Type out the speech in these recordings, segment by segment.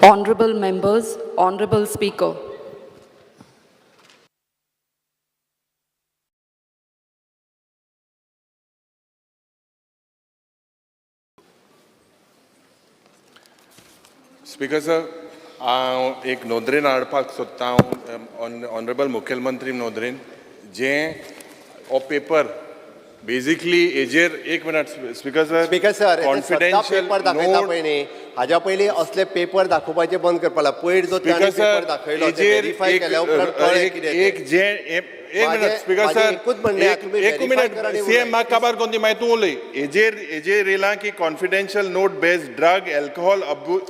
Honorable members, Honorable Speaker. Speaker sir, हांव एक नोंदरेन हाडपाक सोदता हांव ऑनरेबल मुखेलमंत्री नोंदरेन जें हो पेपर बेजिकली हेजेर एक minute speaker sir. Speaker sir, confidential paper दाखयता पळय न्ही, हाज्या पयलीं असले पेपर दाखोवपाचे बंद करपा लागला. पयर जो ताणें पेपर दाखयलो ते व्हेरीफाय केल्या उपरांत कळ्ळें कितें तें. एक जे एक मिनट स्पीकर म्हाजें सर, एकूच म्हणणें आहा, तुमी एक verify minute करा आनी सीएम उलय. म्हाका काबार कोन्न दी मागीर तूं उलय. हेजेर येयलां की confidential note based drug alcohol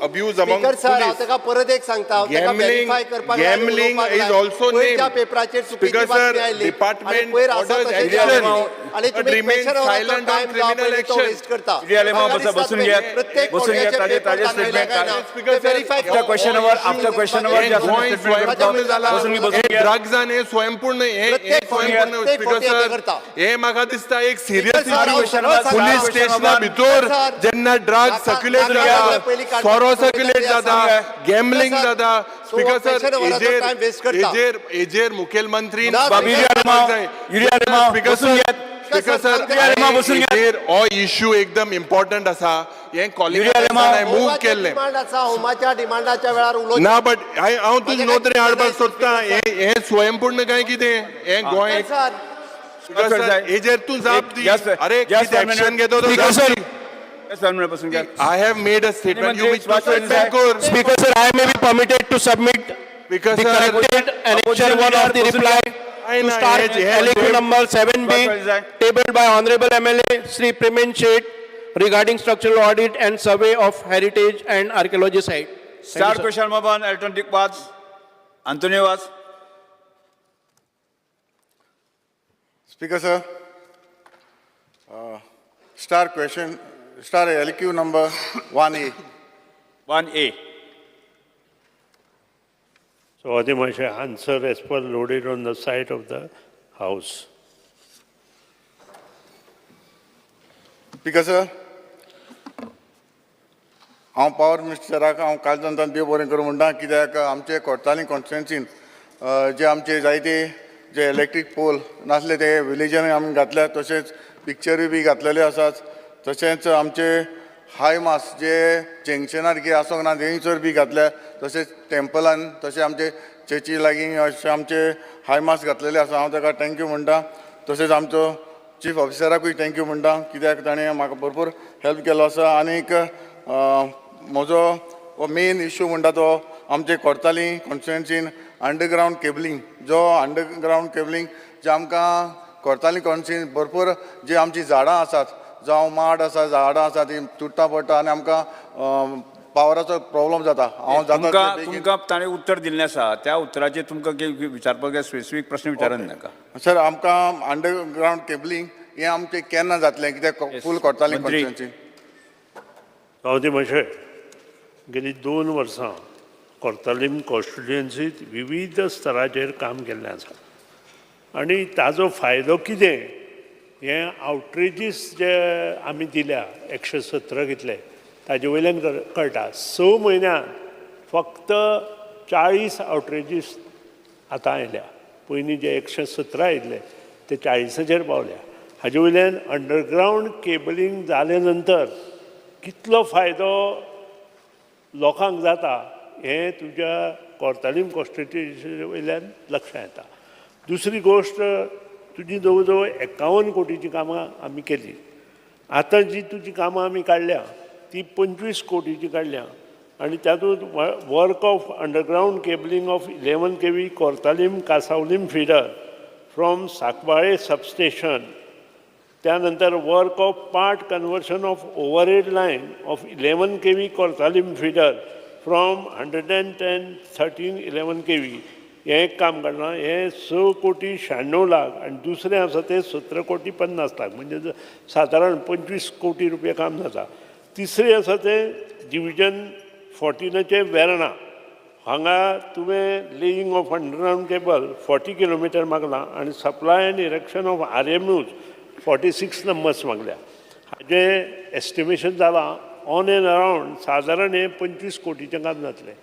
abuse among speaker sir, हांव ताका परत एक सांगता, हांव ताका Gambling- verify करपाक लाय आनी gambling उलोवपाक is लाय. also पयरच्या named. पेपराचेर चुकीची Speaker sir, बातमी आयली department आनी पयर आसा orders तशें action. जालें. आनी But तुमी remain question वराचो silent on time जो criminal पळय तो action. Waste करता. युरी आलेमाव, म्हाका बसा, दिसता बसून तुमी घेयात. प्रत्येक बसून घेयात, कोणाचे ताजे- पेपर ताजे दाखयले statement काय ना, Speaker ते sir, verify After question hour, after question hour, हे जे आसा गोंय statement स्वयंपूर्ण करता. बसून घे, बसून घे. ड्रग्सान हे स्वयंपूर्ण हे हे प्रत्येक स्वयंपूर्ण प्रत्येक स्पीकर फावटी हे सर करता. हे म्हाका दिसता एक सिरियस स्पीकर सर, हांव इश्यू. सरळ सांगता. पुलीस स्टेशना भितर सर, जेन्ना ड्रग नाका- सर्क्युलेट नाका जाता, जाल्यार पयलीं काडपाक सोरो पयलीं सर्क्युलेट तरी जाता, आसा. गॅमलिंग सर, जाता. तो स्पीकर सर, question वराचो हेजेर time waste करता. हेजेर हेजेर मुखेलमंत्री ना, बाब युरी आलेमाव, युरी आलेमाव, स्पीकर बसून सर, घेयात. स्पीकर सर, युरी आलेमाव, बसून घेयात. हेजेर हो इश्यू एकदम इम्पॉर्टंट आसा. हें कॉलिंग युरी आलेमाव. मूव केल्लें डिमांड आसा, होमाच्या डिमांडाच्या वेळार उलोवचें. ना, बट हांव तुज म्हाजें नोदरे काय हाडपाक चुकलें सोदता. नाही, हें हें स्वयंपूर्ण काय कितें हें गोंय सर, स्पीकर सर, हेजेर तूं जाप दी. Yes, sir. अरे Yes, कितें sir, action घेतो तो Speaker, जाप sir. दी. Yes, one minute, बसून घेयात. I have made a statement. You मंत्री, which कर. Speaker sir, I may be permitted to submit Speaker the sir, corrected annexure 1 of the reply नाही, to नाही, star हे- हे- LAQ number 7B tabled by Honorable MLA Sri Premen Seth regarding structural audit and survey of heritage and archaeology site. Thank you, Star sir. Question number one, Elton Dick Vaz, Antonio Vaz. Speaker sir, star question, star LQ number 1A. 1A. So Adimasha answer as per loaded on the side of the house. Speaker sir, हांव power मिनिस्टराक हांव कालच्यान देव बरें करूं म्हणटा, कित्याक आमचे कोर्ताली कॉन्स्टिट्युएन्सीन जे आमचे जायते जे इलेक्ट्रीक पोल नासले ते विलेजांनी आमी घातल्या, तशेंच पिक्चरूय बी घातलेले आसात. तशेंच आमचे हाय मास जे जंक्शनार कितें आसोंक ना थंयसर बी घातल्या, तशेंच टेम्पलान, तशें आमचे चर्ची लागीं अशे आमचे हाय मास घातलेले आसा. हांव ताका thank you म्हणटा. तशेंच आमचो चीफ ऑफिसराकूय thank you म्हणटा, कित्याक ताणें म्हाका भरपूर हेल्प केलो आसा. आनीक म्हजो हो मेन इश्यू म्हणटा तो आमचे कोर्ताली कॉन्स्टिट्युएन्सीन अंडरग्रावंड केबलिंग, जो अंडरग्रावंड केबलिंग जे आमकां कोर्ताली कॉन्स्टिट्युएन्सीन भरपूर जी आमची झाडां आसात, जावं माड आसा, झाडां आसा ती तुट्टा पडटा आनी आमकां पावराचो प्रॉब्लम जाता. हांव जाता तुमकां तितले बेगीन- तुमकां ताणें उत्तर दिल्लें आसा, त्या उत्तराचेर तुमकां कितें विचारपाक जाय स्पेसिफीक प्रश्न विचारून नाका. सर, आमकां अंडरग्रावंड केबलिंग हें आमचें केन्ना जातलें, कित्याक फूल कोर्ताली मंत्री. कॉन्स्टिट्युएन्सी. सवादी गेली 2 वर्सां कोर्तालीम कॉन्स्टिट्युएन्सीत विविध स्तराचेर काम केल्लें आसा आनी ताजो फायदो कितें हें आवटरीजीस जे आमी दिल्या 117 घेतले ताजे वयल्यान कळटा. 6 म्हयन्यांत फक्त 40 आवटरीजीस आतां आयल्या. पयलीं जे 117 आयिल्ले ते 40चेर पावल्या. हाजे वयल्यान अंडरग्रावंड केबलिंग जाले नंतर कितलो फायदो लोकांक जाता हें तुज्या कोर्तालीम कॉन्स्टिट्युएन्सी वयल्यान लक्षांत येता. दुसरी गोश्ट, तुजी जवळ जवळ 51 कोटीची कामां आमी केली. आतां जी तुजी कामां आमी काडल्या ती 25 कोटीची काडल्या आनी तातूंत work of underground cabling of 11 KV Cortalim Cansaulim feeder from Sancoale substation, त्यानंतर work of part conversion of overhead line of 11 KV Cortalim feeder from 110 13 11 KV हें एक काम काडलां. हें 6 कोटी 96 लाख आनी दुसरें आसा तें 17 कोटी 50 लाख, म्हणजे सादारण 25 कोटी रुपया काम जाता. तिसरें आसा तें डिविजन 14चें वेर्णा, हांगा तुवें laying of underground cable 40 kilometre मागलां आनी supply and erection of RMUs 46 numbers मागल्या. हाजें एस्टिमेशन जालां ऑन एंड अरावंड सादारण हें 25 कोटीचें काम जातलें.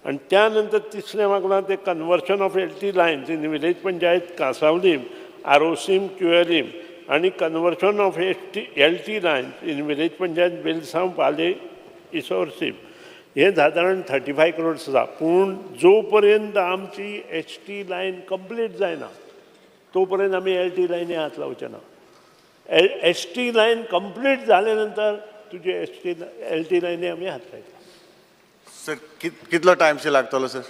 आनी त्या नंतर तिसरें मागलां तें conversion of LT lines in village panchayat Cansaulim, Arossim, Cuelim आनी conversion of ST LT lines in village panchayat Velsao, Pale, Issorcim. हें सादारण 35 क्रोर्स आसा. पूण जो पर्यंत आमची एस टी लायन कंप्लीट जायना तो पर्यंत आमी एल टी लायनी हात लावचे ना. एस टी लायन कंप्लीट जाले नंतर तुजे एस टी एल टी लायनी आमी हात लायता. सर, कितलो टायम शे लागतलो सर?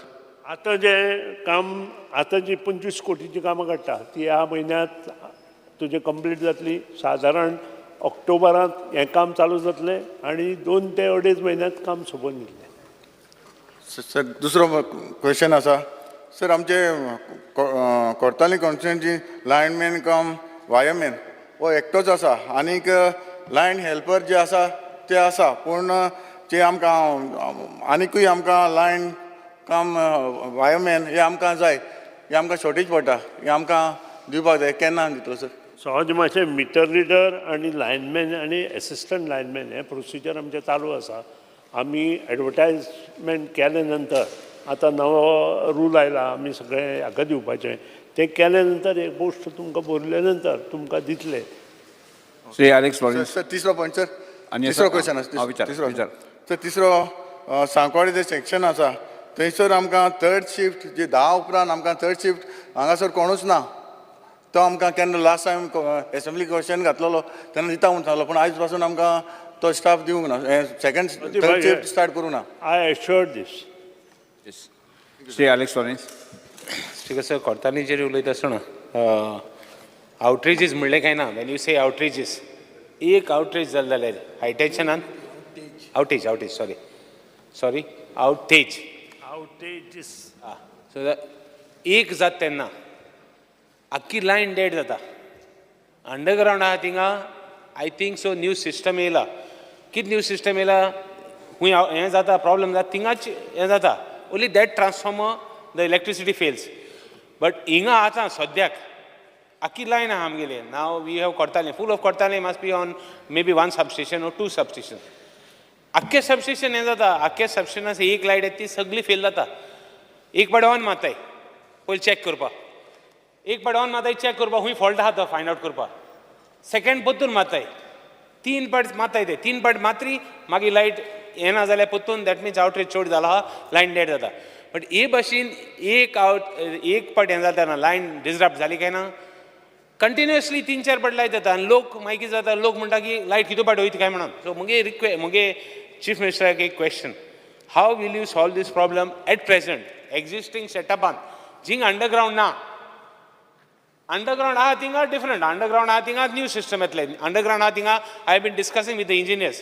आतां जें काम, आतां जी 25 कोटीची कामां काडटा ती ह्या म्हयन्यांत तुजें कंप्लीट जातली. सादारण ऑक्टोबरांत हें काम चालू जातलें आनी 2 ते अडेज म्हयन्यांत काम सोंपोवन दितलें. सर, दुसरो क्वेश्चन आसा सर. आमचे कोर्ताली कॉन्स्टिट्युएन्सी लायनमॅन कम वायरमॅन हो एकटोच आसा आनीक लायन हेल्पर जे आसा ते आसा, पूण जे आमकां आनिकूय आमकां लायन कम वायरमॅन हे आमकां जाय. हे आमकां शॉर्टेज पडटा. हे आमकां दिवपाक जाय. केन्ना दितलो सर? सहज मातशें मिटर रिडर आनी लायनमॅन आनी एसिस्टंट लायनमॅन हें प्रोसिजर आमचें चालू आसा. आमी एडवर्टायजमेंट केले नंतर, आतां नवो रूल आयला, आमी सगळें हाका दिवपाचें तें केले नंतर एक पोस्ट तुमकां भरले नंतर तुमकां दितले. Shri Alex Lawrence. Sir, तिसरो पॉयंट सर. आनी तिसरो आसा- क्वेश्चन आसा. हा, विचार, तिसरो. विचार. सर, तिसरो, सांकवाळे जे सेक्शन आसा थंयसर आमकां थर्ड शिफ्ट जे 10 उपरांत आमकां थर्ड शिफ्ट हांगासर कोणूच ना. तो आमकां केन्ना लास्ट टायम एसेंब्ली क्वेश्चन घातलेलो तेन्ना दिता म्हूण सांगलो, पूण आयज पासून आमकां तो स्टाफ दिवंक ना. सेकंड थर्ड शिफ्ट स्टार्ट करूं ना. I assure this. Shri Alex Lawrence. Speaker sir, कोर्तालीचेर उलयता आसतना आवटरीजीस म्हणलें काय ना, when you से आवटरीजीस, एक आवटरीज जालें जाल्यार हायटेन्शनान outage, outage, sorry, sorry, outage. Outages. So एक जात तेन्ना आख्खी लायन डेड जाता. अंडरग्रावंड आहा थिंगा, I think so new system येयला. कित न्यू सिस्टम येयला, खूंय हें जाता, प्रॉब्लम जाता थिंगाच हें जाता, only that transformer the electricity fails. But हिंगा आतां सद्याक आख्खी लायन आहा आमगेली. Now we have Cortalim, full of Cortalim must be on maybe one substation or two substation. आख्खें सबस्टेशन हें जाता, आख्खें सबस्टेशन एक लायट येता ती सगळी फेल जाता. एक पाट ऑन मारताय पयलीं चॅक करपाक, एक पाट ऑन मारताय चॅक करपाक खूंय फॉल्ट आहा तो फायंड आवट करपाक, सेकंड परतून मारताय, तीन पाट मारताय, ते तीन पाट मात्री मागीर लायट येना जाल्यार परतून that means outage चड जाला आहा, लायन डेड जाता. बट हे भाशेन एक आवट एक पाट हें जाता ना, लायन डिसरप्ट जाली काय ना, कंटिन्युअसली तीन चार पाट लायट जाता आनी लोक मागीर कितें जाता, लोक म्हणटा की लायट कितू पाट वयता काय म्हणून. सो मुगे चीफ मिनिस्टराक एक question, how will you solve this problem at present existing सेटअपान, जिंग अंडरग्रावंड ना? अंडरग्रावंड आहा थिंगा डिफरंट. अंडरग्रावंड आहा थिंगा न्यू सिस्टम येतले. अंडरग्रावंड आहा थिंगा I been discussing with the engineers.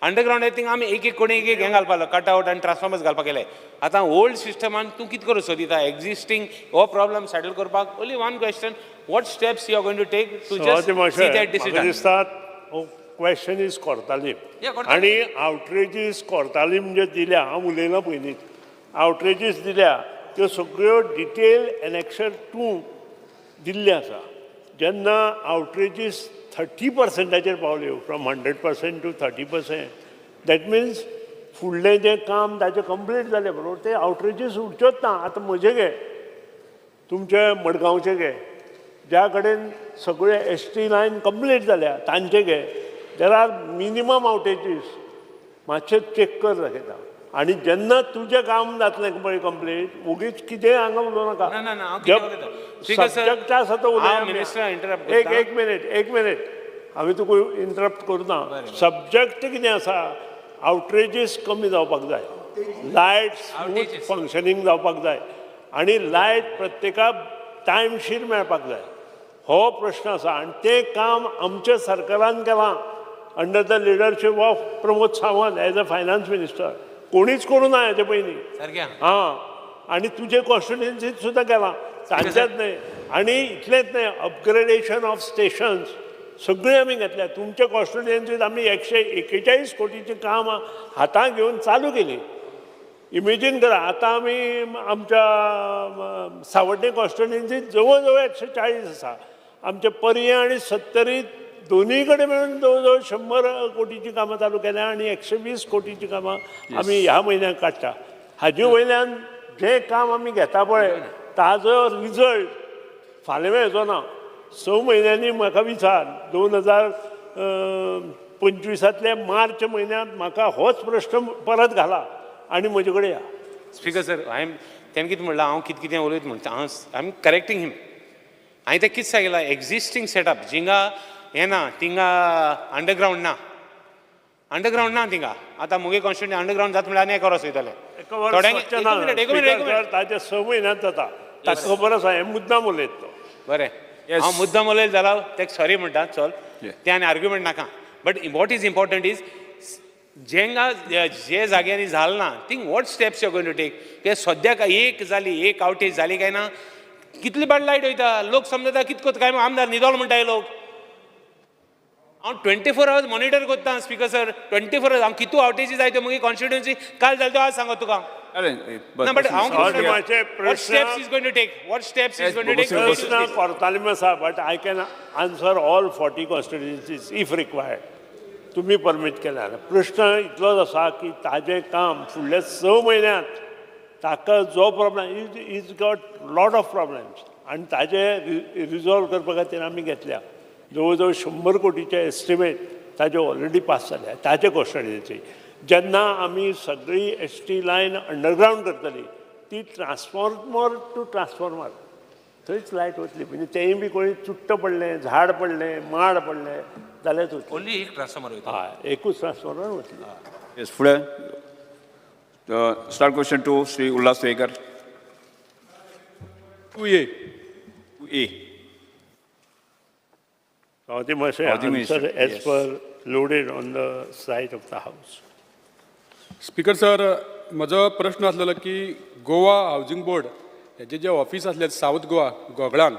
Underground आहा थिंगा आमी एक एक कोणी एक एक हें घालपाक कट आवट आनी ट्रान्सफॉर्मर्स घालपाक गेले. आतां ओल्ड सिस्टमान तूं कितें करूं सोदिता एक्झिस्टींग हो प्रॉब्लम सेटल करपाक? Only one question, what steps you are going to take to just see that this is म्हाका दिसता हो question is Cortalim. Yeah, Cortalim. आनी आवटरेजीस कोर्तालीम जे दिल्या, हांव उलयलां पयलींच, आवटरेजीस दिल्या त्यो सगळ्यो डिटेल एनेक्शर टू दिल्ले आसा. जेन्ना आवटरेजीस 30 पर्संटाचेर पावल्यो, from 100% to 30%, that means फुडलें जें काम ताचें कंप्लीट जालें बरोबर ते आवटरेजीस उरच्योच ना. आतां म्हजें घे, तुमचे मडगांवचे घे, ज्या कडेन सगळे एस टी लायन कंप्लीट जाल्या तांचे घे, there are minimum outages. मातशें चॅक कर दाखयता आनी जेन्ना तुजें काम जातलें पळय कंप्लीट, ओगीच कितेंय हांगा उलोवं नाका. ना, ना, ना, हांव कितें उलयतां? Speaker sir, subject आसा तो उलया हांव आमी. मिनिस्टराक interrupt एक करता. एक मिनीट, एक मिनीट, हांवें तुका इंटरप्ट करुना. सब्जॅक्ट कितें आसा, आवटरेजीस कमी जावपाक जाय, लायट स्मूथ Outages. Functioning जावपाक जाय आनी लायट प्रत्येकाक टायमशीर मेळपाक जाय, हो प्रश्न आसा. आनी तें काम आमच्या सरकारान केलां under the leadership of Pramod Sawant as a finance minister. कोणीच करूं ना हेचे पयलीं. सारकें. हां, आनी तुजे कॉन्स्टिट्युएन्सीत सुद्दां केलां, तांच्याच न्हय. आनी इतलेंच न्हय, अपग्रेडेशन ऑफ स्टेशन्स सगळीं आमी घेतल्या. तुमच्या कॉन्स्टिट्युएन्सीत आमी 141 कोटीचीं कामां हातांत घेवन चालू केलीं. इमेजीन करा, आतां आमी आमच्या सावड्डें कॉन्स्टिट्युएन्सीत जवळ जवळ 140 आसा. आमचे पर्यें आनी सत्तरीत दोनूय कडेन मेळून जवळ जवळ 100 कोटीची कामां चालू केल्या आनी 120 कोटीची कामां आमी ह्या म्हयन्याक काडटा. हाजे वयल्यान जें काम आमी घेता पळय ताजो रिजल्ट फाल्यां मेळचो ना. 6 म्हयन्यांनी म्हाका विचार, 2025 मार्च म्हयन्यांत म्हाका होच प्रश्न परत घाला आनी म्हजे कडेन या. स्पीकर सर, हांवें तेणें कितें म्हणलां, हांव कितें कितें उलयता म्हणटा, हांव I am correcting him. हांवें तें कितें सांगिलां, एग्जिस्टींग सेटअप जिंगा हें ना, थिंगा अंडरग्रावंड ना, अंडरग्रावंड ना थिंगा. आतां मुगे कॉन्स्टिट्युएन्सी अंडरग्रावंड जाता म्हणल्यार आनी एक वर्स वयतलें. थोड्यांक एक मिनट, एक मिनट, एक मिनट. ताजे 6 म्हयन्यांत जाता, ताका खबर आसा, हें मुद्दाम उलयत तो. बरें, हांव मुद्दाम उलयत जाल्यार तेका सॉरी म्हणटा, चल तें आनी आर्ग्युमेंट नाका. But what is important is जेंगा जे जाग्यांनी जालें ना thing what steps you going to take. ते सद्याक एक जाली, एक आवटेज जाली काय ना, कितली बाड लायट वयता, लोक समजता कित कोत काय आमदार न्हिदोल म्हणटा हे लोक. हांव 24 आवर्स मॉनिटर करता स्पीकर सर, 24 आवर्स. हांव कितू आवटेजी जाय त्यो मुगे कॉन्स्टिट्युएन्सी काल जाले त्यो आज सांगत तुका. ना, बट हांव what steps is going to take, what steps is going to take. प्रश्न कोर्तालीम आसा, but I can answer all 40 constituencies if required, तुमी परमीट केल्यार. प्रश्न इतलोच आसा की ताजें काम फुडल्या 6 म्हयन्यांत ताका जो problem is got lot of problems आनी ताजे रिजॉल्व करपा खातीर आमी घेतल्या. जवळ जवळ 100 कोटीचे एस्टिमेट ताजे ऑलरेडी पास जाल्या ताजे कॉन्स्टिट्युएन्सी. जेन्ना आमी सगळी एस टी लायन अंडरग्रावंड करतली ती ट्रान्सफॉर्मर टू ट्रान्सफॉर्मर थंयच लायट वतली. म्हणजे तेंय बी कोणी चुट्ट पडलें, झाड पडलें, माड पडलें जाल्यार वतली. ओन्ली एक ट्रान्सफॉर्मर वयता. हय, एकूच ट्रान्सफॉर्मर वतली. येस, फुडें star question 2 Shri Ulhas Tuyenkar. 2A. 2A. Housing Minister, as per loaded on the side of the house. Speaker sir, म्हजो प्रश्न आसलेलो की गोवा हावजींग बोर्ड हेजें जें ऑफीस आसलें सावथ गोवा गोगळान,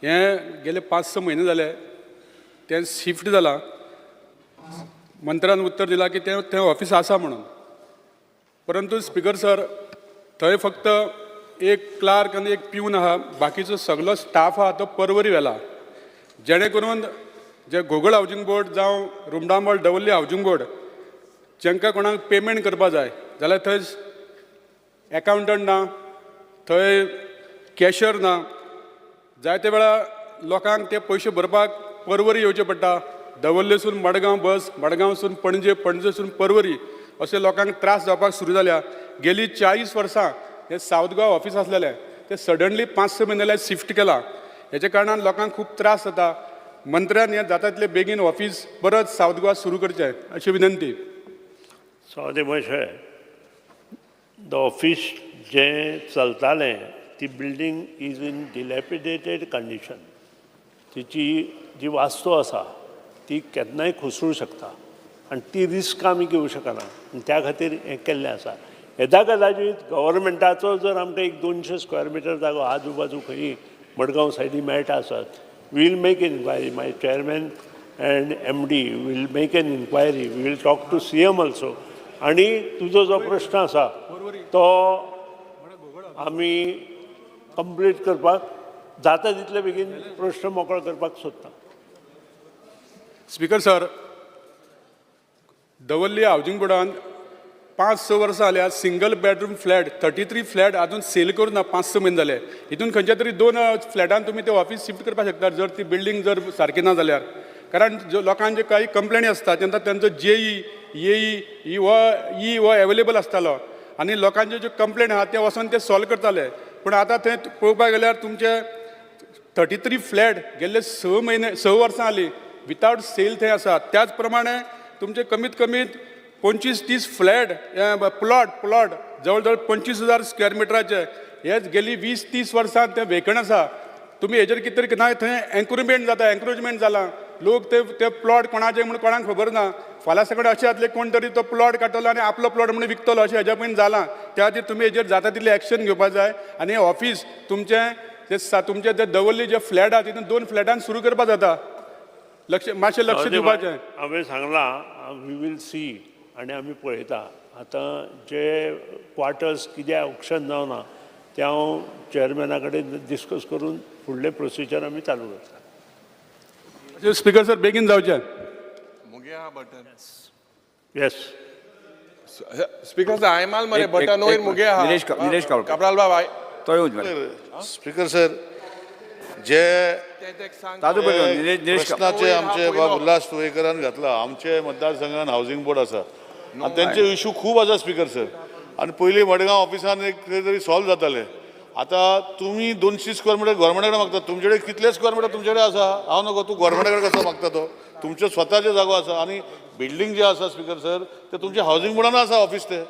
हें गेले 5-6 म्हयने जाले तें शिफ्ट जालां. मंत्र्यान उत्तर दिलां की तें तें ऑफीस आसा म्हणून, परंतु स्पीकर सर थंय फक्त एक क्लार्क आनी एक प्यून आहा, बाकीचो सगलो स्टाफ आहा तो परवरी व्हेला, जेणे करून जे घोगळ हावजींग बोर्ड जावं रुमडामळ दवर्ली हावजींग बोर्ड जांकां कोणाक पेमेंट करपा जाय जाल्यार थंय एकावंटंट ना, थंय कॅशर ना. जायते वेळा लोकांक ते पयशे भरपाक परवरी येवचें पडटा. दवर्लेसून मडगांव बस, मडगांवसून पणजे, पणजेसून परवरी अशें लोकांक त्रास जावपाक सुरू जाल्या. गेली 40 वर्सां हें सावथ गोवा ऑफीस आसलेलें तें सडनली 5-6 म्हयने जाल्यार शिफ्ट केलां. हेच्या कारणान लोकांक खूब त्रास जाता. मंत्र्यान हें जाता तितलें बेगीन ऑफीस परत सावथ गोवा सुरू करचें अशी विनंती. सो मातशें the office जें चलतालें ती building is in dilapidated condition. तिची जी वास्तू आसा ती केन्नाय कोसळूं शकता आनी ती रिस्क आमी घेवं शकना आनी त्या खातीर हें केल्लें आसा. येदा कदाचीत गव्हर्मेंटाचो जर आमकां एक 200 स्क्वेअर मिटर जागो आजू बाजू खंयी मडगांव सायडी मेळटा आसत, we'll make enquiry. My chairman and MD will make an enquiry. We will talk to CM also. आनी तुजो जो प्रश्न आसा तो आमी कंप्लीट करपाक जाता तितले बेगीन प्रश्न मोकळो करपाक सोदता. स्पीकर सर, दवर्ली हावजींग बोर्डान 5-6 वर्सां जाल्या single bedroom flat 33 flat अजून सेल करूं ना, 5-6 म्हयने जाले. हितून खंयच्या तरी 2 फ्लॅटान तुमी ते ऑफीस शिफ्ट करपाक शकता जर ती बिल्डींग जर सारकी ना जाल्यार. कारण जो लोकांचे काही कंप्लेनी आसता तेन्ना तेंचो जेई एई हो ई हो एवेलेबल आसतालो आनी लोकांच्यो ज्यो कंप्लेन आहा ते वचोन ते सॉल्व करताले. पूण आतां थंय पळोवपाक गेल्यार तुमचे 33 फ्लॅट गेल्ले 6 म्हयने 6 वर्सां जालीं वितावट सेल थंय आसा. त्याच प्रमाणे तुमचे कमीत कमीत 25-30 फ्लॅट प्लॉट प्लॉट जवळ जवळ 25,000 स्क्वेअर मिटराचे हेच गेली 20-30 वर्सां ते वेकंट आसा. तुमी हेजेर कितें तरी ना थंय एन्क्रोचमेंट जाता, एन्क्रोचमेंट जालां. लोक ते ते प्लॉट कोणाचे म्हणून कोणाक खबर ना. फाल्यां सकाळीं अशें जातलें कोण तरी तो प्लॉट काडटलो आनी आपलो प्लॉट म्हणून विकतलो अशें हेज्या पयलीं जालां. त्या खातीर तुमी हेजेर जाता तितलें एक्शन घेवपाक जाय आनी हें ऑफीस तुमचें जे तुमचें जे दवर्ली जे फ्लॅट आहा तितून 2 फ्लॅटान सुरू करपाक जाता. लक्ष मातशें लक्ष दिवपाचें. हांवें सांगलां, we will see आनी आमी पळयता. आतां जे क्वार्टर्स कित्याक ऑक्शन जावना तें हांव चेअरमॅना कडेन डिस्कस करून फुडलें प्रोसिजर आमी चालू करता. स्पीकर सर बेगीन जावचें. मुगे हा बटन. येस. स्पीकर सर, हांवें माल मरे एक- बटन एक- वयर मुगे हा. निलेश निलेश कावळकर. काब्राल बाब हाय. तो येवच मरे. स्पीकर सर, जे ते तेक सांग. ताजो पयलो निलेश निलेश प्रश्नाचे आमचे बाब उल्हास तुयेकरान घातला. आमचे मतदारसंघान हावसिंग बोर्ड आसा आनी तेंचे इशू खूब आसा स्पीकर सर. आनी पयलीं मडगांव ऑफिसान एक कितें तरी सॉल्व जाताले. आतां तुमी 200 स्क्वेअर मिटर गोवोरमेंटा कडेन मागता. तुमचे कडेन कितले स्क्वेअर मिटर तुमचे कडेन आसा हांव नको. तूं गोवोरमेंटा कडेन कसो मागता? तो तुमचे स्वताचे जागो आसा आनी बिल्डींग जे आसा स्पीकर सर, ते तुमचे हावसिंग बोर्डान आसा ऑफिस ते.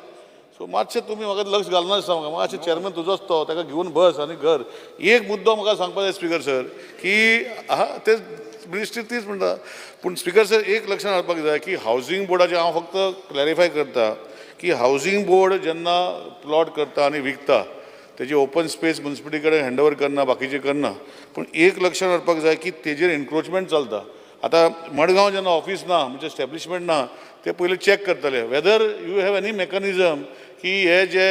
सो मातशें तुमी म्हाका लक्ष घालना दिसता म्हाका. मातशें चेअरमॅन तुजोच तो, ताका घेवन बस आनी घर. एक मुद्दो म्हाका सांगपाक जाय स्पीकर सर की आहा ते मिनिस्ट्री तीच म्हणटा, पूण स्पीकर सर एक लक्षात हाडपाक जाय की हावसिंग बोर्डाचें हांव फक्त क्लॅरिफाय करता की हावसिंग बोर्ड जेन्ना प्लॉट करता आनी विकता तेजी ओपन स्पेस मुन्सिपालिटी कडेन हँड ओवर करना, बाकीचें करना, पूण एक लक्षात हाडपाक जाय की तेजेर एनक्रोचमेंट चलता. आतां मडगांव जेन्ना ऑफीस ना, म्हणजे एस्टॅब्लिशमेंट ना, ते पयलीं चॅक करतले whether you have any mechanism की हे जे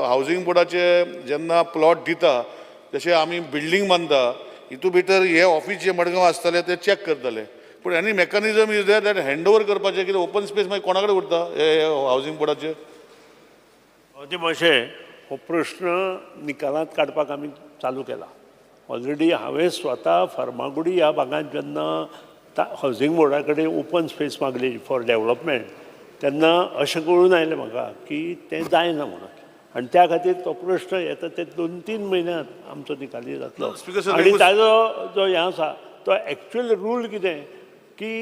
हावसिंग बोर्डाचे जेन्ना प्लॉट दिता, जशें आमी बिल्डींग बांदता, हितू भितर हे ऑफीस जे मडगांव आसतले ते चॅक करतले, पूण any mechanism is there that hand over करपाचें? कितें ओपन स्पेस मागीर कोणा कडेन उरता हे हावसिंग बोर्डाचे? ते मातशें हो प्रश्न निकालांत काडपाक आमी चालू केला ऑलरेडी. हांवें स्वता फर्मागुडी ह्या भागांत जेन्ना हावसिंग बोर्डा कडेन ओपन स्पेस मागली फॉर डेवलपमेंट, तेन्ना अशें कळून आयलें म्हाका की तें जायना म्हणून. आनी त्या खातीर तो प्रश्न येता ते 2-3 म्हयन्यांत आमचो निकाली जातलो. Speaker sir, आनी ताजो जो हें आसा तो एक्चुअल रूल कितें की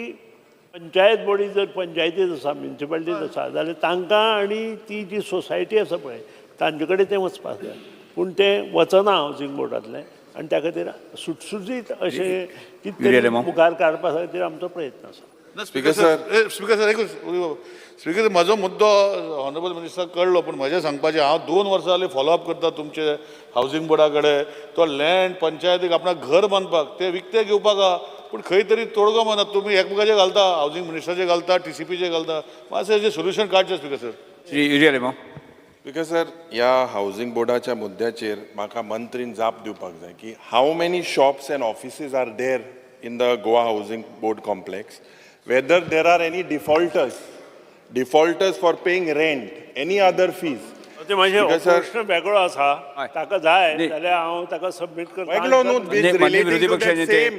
पंचायत बॉडी जर पंचायतीत आसा, म्युनिसिपालिटीत आसा जाल्यार तांकां आनी ती जी सोसायटी आसा पळय तांचे कडेन तें वचपाक जाय, पूण तें वचना हावसिंग बोर्डांतलें. आनी त्या खातीर सुटसुटीत अशें कितें युरी आलेमांव. मुखार काडपा खातीर आमचो प्रयत्न आसा. स्पीकर सर, स्पीकर सर, एकूच स्पीकर, म्हजो मुद्दो ऑनरेबल मिनिस्टर कळ्ळो, पूण म्हजें सांगपाचें, हांव 2 वर्सां जालीं फॉलो अप करता तुमचे हावसिंग बोर्डा कडेन. तो लँड पंचायतीक आपणाक घर बांदपाक ते विकते घेवपाक आहा, पूण खंय तरी तोडगो मारना. तुमी एकमेकाचे घालता, हावसिंग मिनिस्टराचे घालता, टीसीपीचे घालता. मातशें हेजें सोल्युशन काडचें speaker sir. Shri Yuri Alemao. Speaker sir, ह्या हावसिंग बोर्डाच्या मुद्द्याचेर म्हाका मंत्रीन जाप दिवपाक जाय की how many shops and offices are there in the Goa Housing Board complex, whether there are any defaulters for paying rent, any other fees. ते मातशें हो Speaker sir- प्रश्न वेगळो आसा. हय. ताका जाय न्ही. जाल्यार हांव ताका सबमीट करता. वेगळो न्हू. माननीय विरोधी पक्षाचे नेते. Same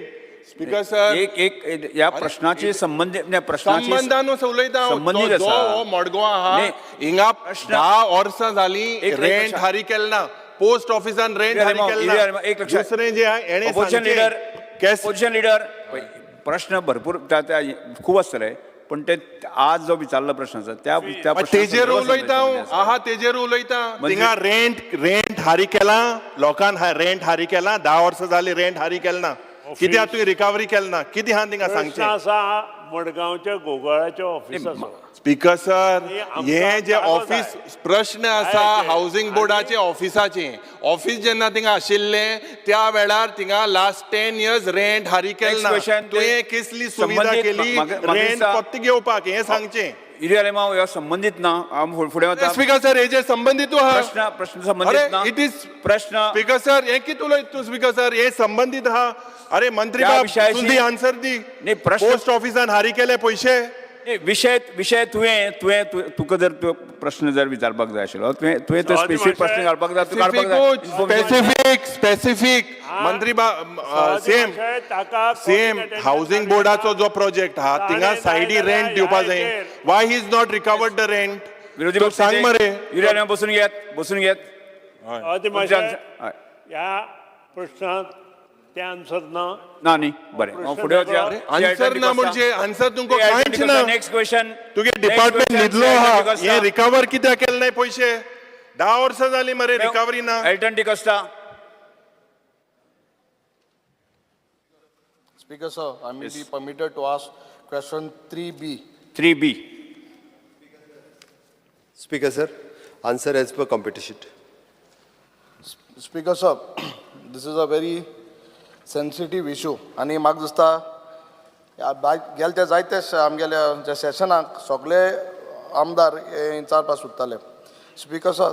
speaker sir. एक एक ह्या प्रश्नाची संबंधित, नाही, प्रश्नाची संबंदान उलयता हांव. संबंदीत जो आसा. हो मडगांव आहा न्ही. हिंगा 10 वर्सां जाली एक रेंट लक्षात- हारी केल ना, पोस्ट ऑफिसान रेंट हारी केल युरी ना. आलेमांव, एक लक्षात. दुसरें जे आहा हेणें ऑपोजिशन सांगचें, लिडर, केस ऑपोजिशन लिडर, प्रश्न भरपूर खूब आसतले, पण ते आज जो विचारलो प्रश्न आसा त्या त्या मागीर तेजेर उलयता हांव. आहा तेजेर उलयता. थिंगा रेंट रेंट हारी केला लोकान, रेंट हारी केला, 10 वर्सां जाली रेंट हारी केल ना. कित्याक तुवें रिकवरी केल ना? कितें आहा थिंगा प्रश्न सांगचें? आसा मडगांवच्या गोगोळाच्या ऑफिसाचो. स्पीकर सर, आनी आमकां हे जे जागो ऑफिस जाय. प्रश्न आसा जाय ते. हावसिंग बोर्डाचे ऑफिसाचे, ऑफिस जेन्ना थिंगा आशिल्लें त्या वेळार थिंगा लास्ट 10 इयर्स रेंट हारी केल ना. Next question. तुवें कसली सुविधा संबंदीत केली म्हाका रेंट दिसता- फक्त घेवपाक हें सांगचें. युरी आलेमांव ह्यो संबंदीत ना. हांव फुडें वता. स्पीकर सर, हेजेर संबंदीत आहा. प्रश्न प्रश्न संबंदीत अरे ना. It is प्रश्न स्पीकर सर, हें कितें उलयता तूं स्पीकर सर? हे संबंदीत आहा. अरे मंत्री त्या बाब, विशयाशी- तूं दी आन्सर दी. न्ही, प्रश्न- पोस्ट ऑफिसान हारी केले पयशे. नाही, विशय विशय तुवें तुवें तुका जर प्रश्न जर विचारपाक जाय आशिल्लो, तुवें तुवें तो सवादी स्पेसिफीक मातशें- प्रश्न घालपाक जाय, तूं काडपाक जाय. स्पेसिफीक स्पेसिफीक मंत्री सेम सवादी ताका सेम हावसिंग बोर्डाचो जो प्रोजेक्ट हा थिंगा सायडी रेंट दिवपा जाय. Why he is not recovered the rent? विरोधी तूं सांग मरे. युरी आलेमांव, बसून घेयात, बसून घेयात. सवादी मातशें ह्या प्रश्नाक ते आन्सर ना. ना न्ही, बरें, हांव फुडें वचया. आन्सर ना म्हणजे आन्सर तुमकां कांयच ना. Next question. तुगे डिपार्टमेंट न्हिदलो आहा. हे रिकवर कित्याक केलें नाय पयशे? 10 वर्सां जालीं मरे रिकवरी ना. Elton D'Costa. Speaker, sir, I may be permitted to ask question 3B. 3B. Speaker sir, answer as per competition. Speaker, sir, this is a very sensitive issue. आनी म्हाका दिसता ह्या गेले ते जायते आमगेल्या ज्या सेशनाक सगळे आमदार हे विचारपाक सोदताले. Speaker sir,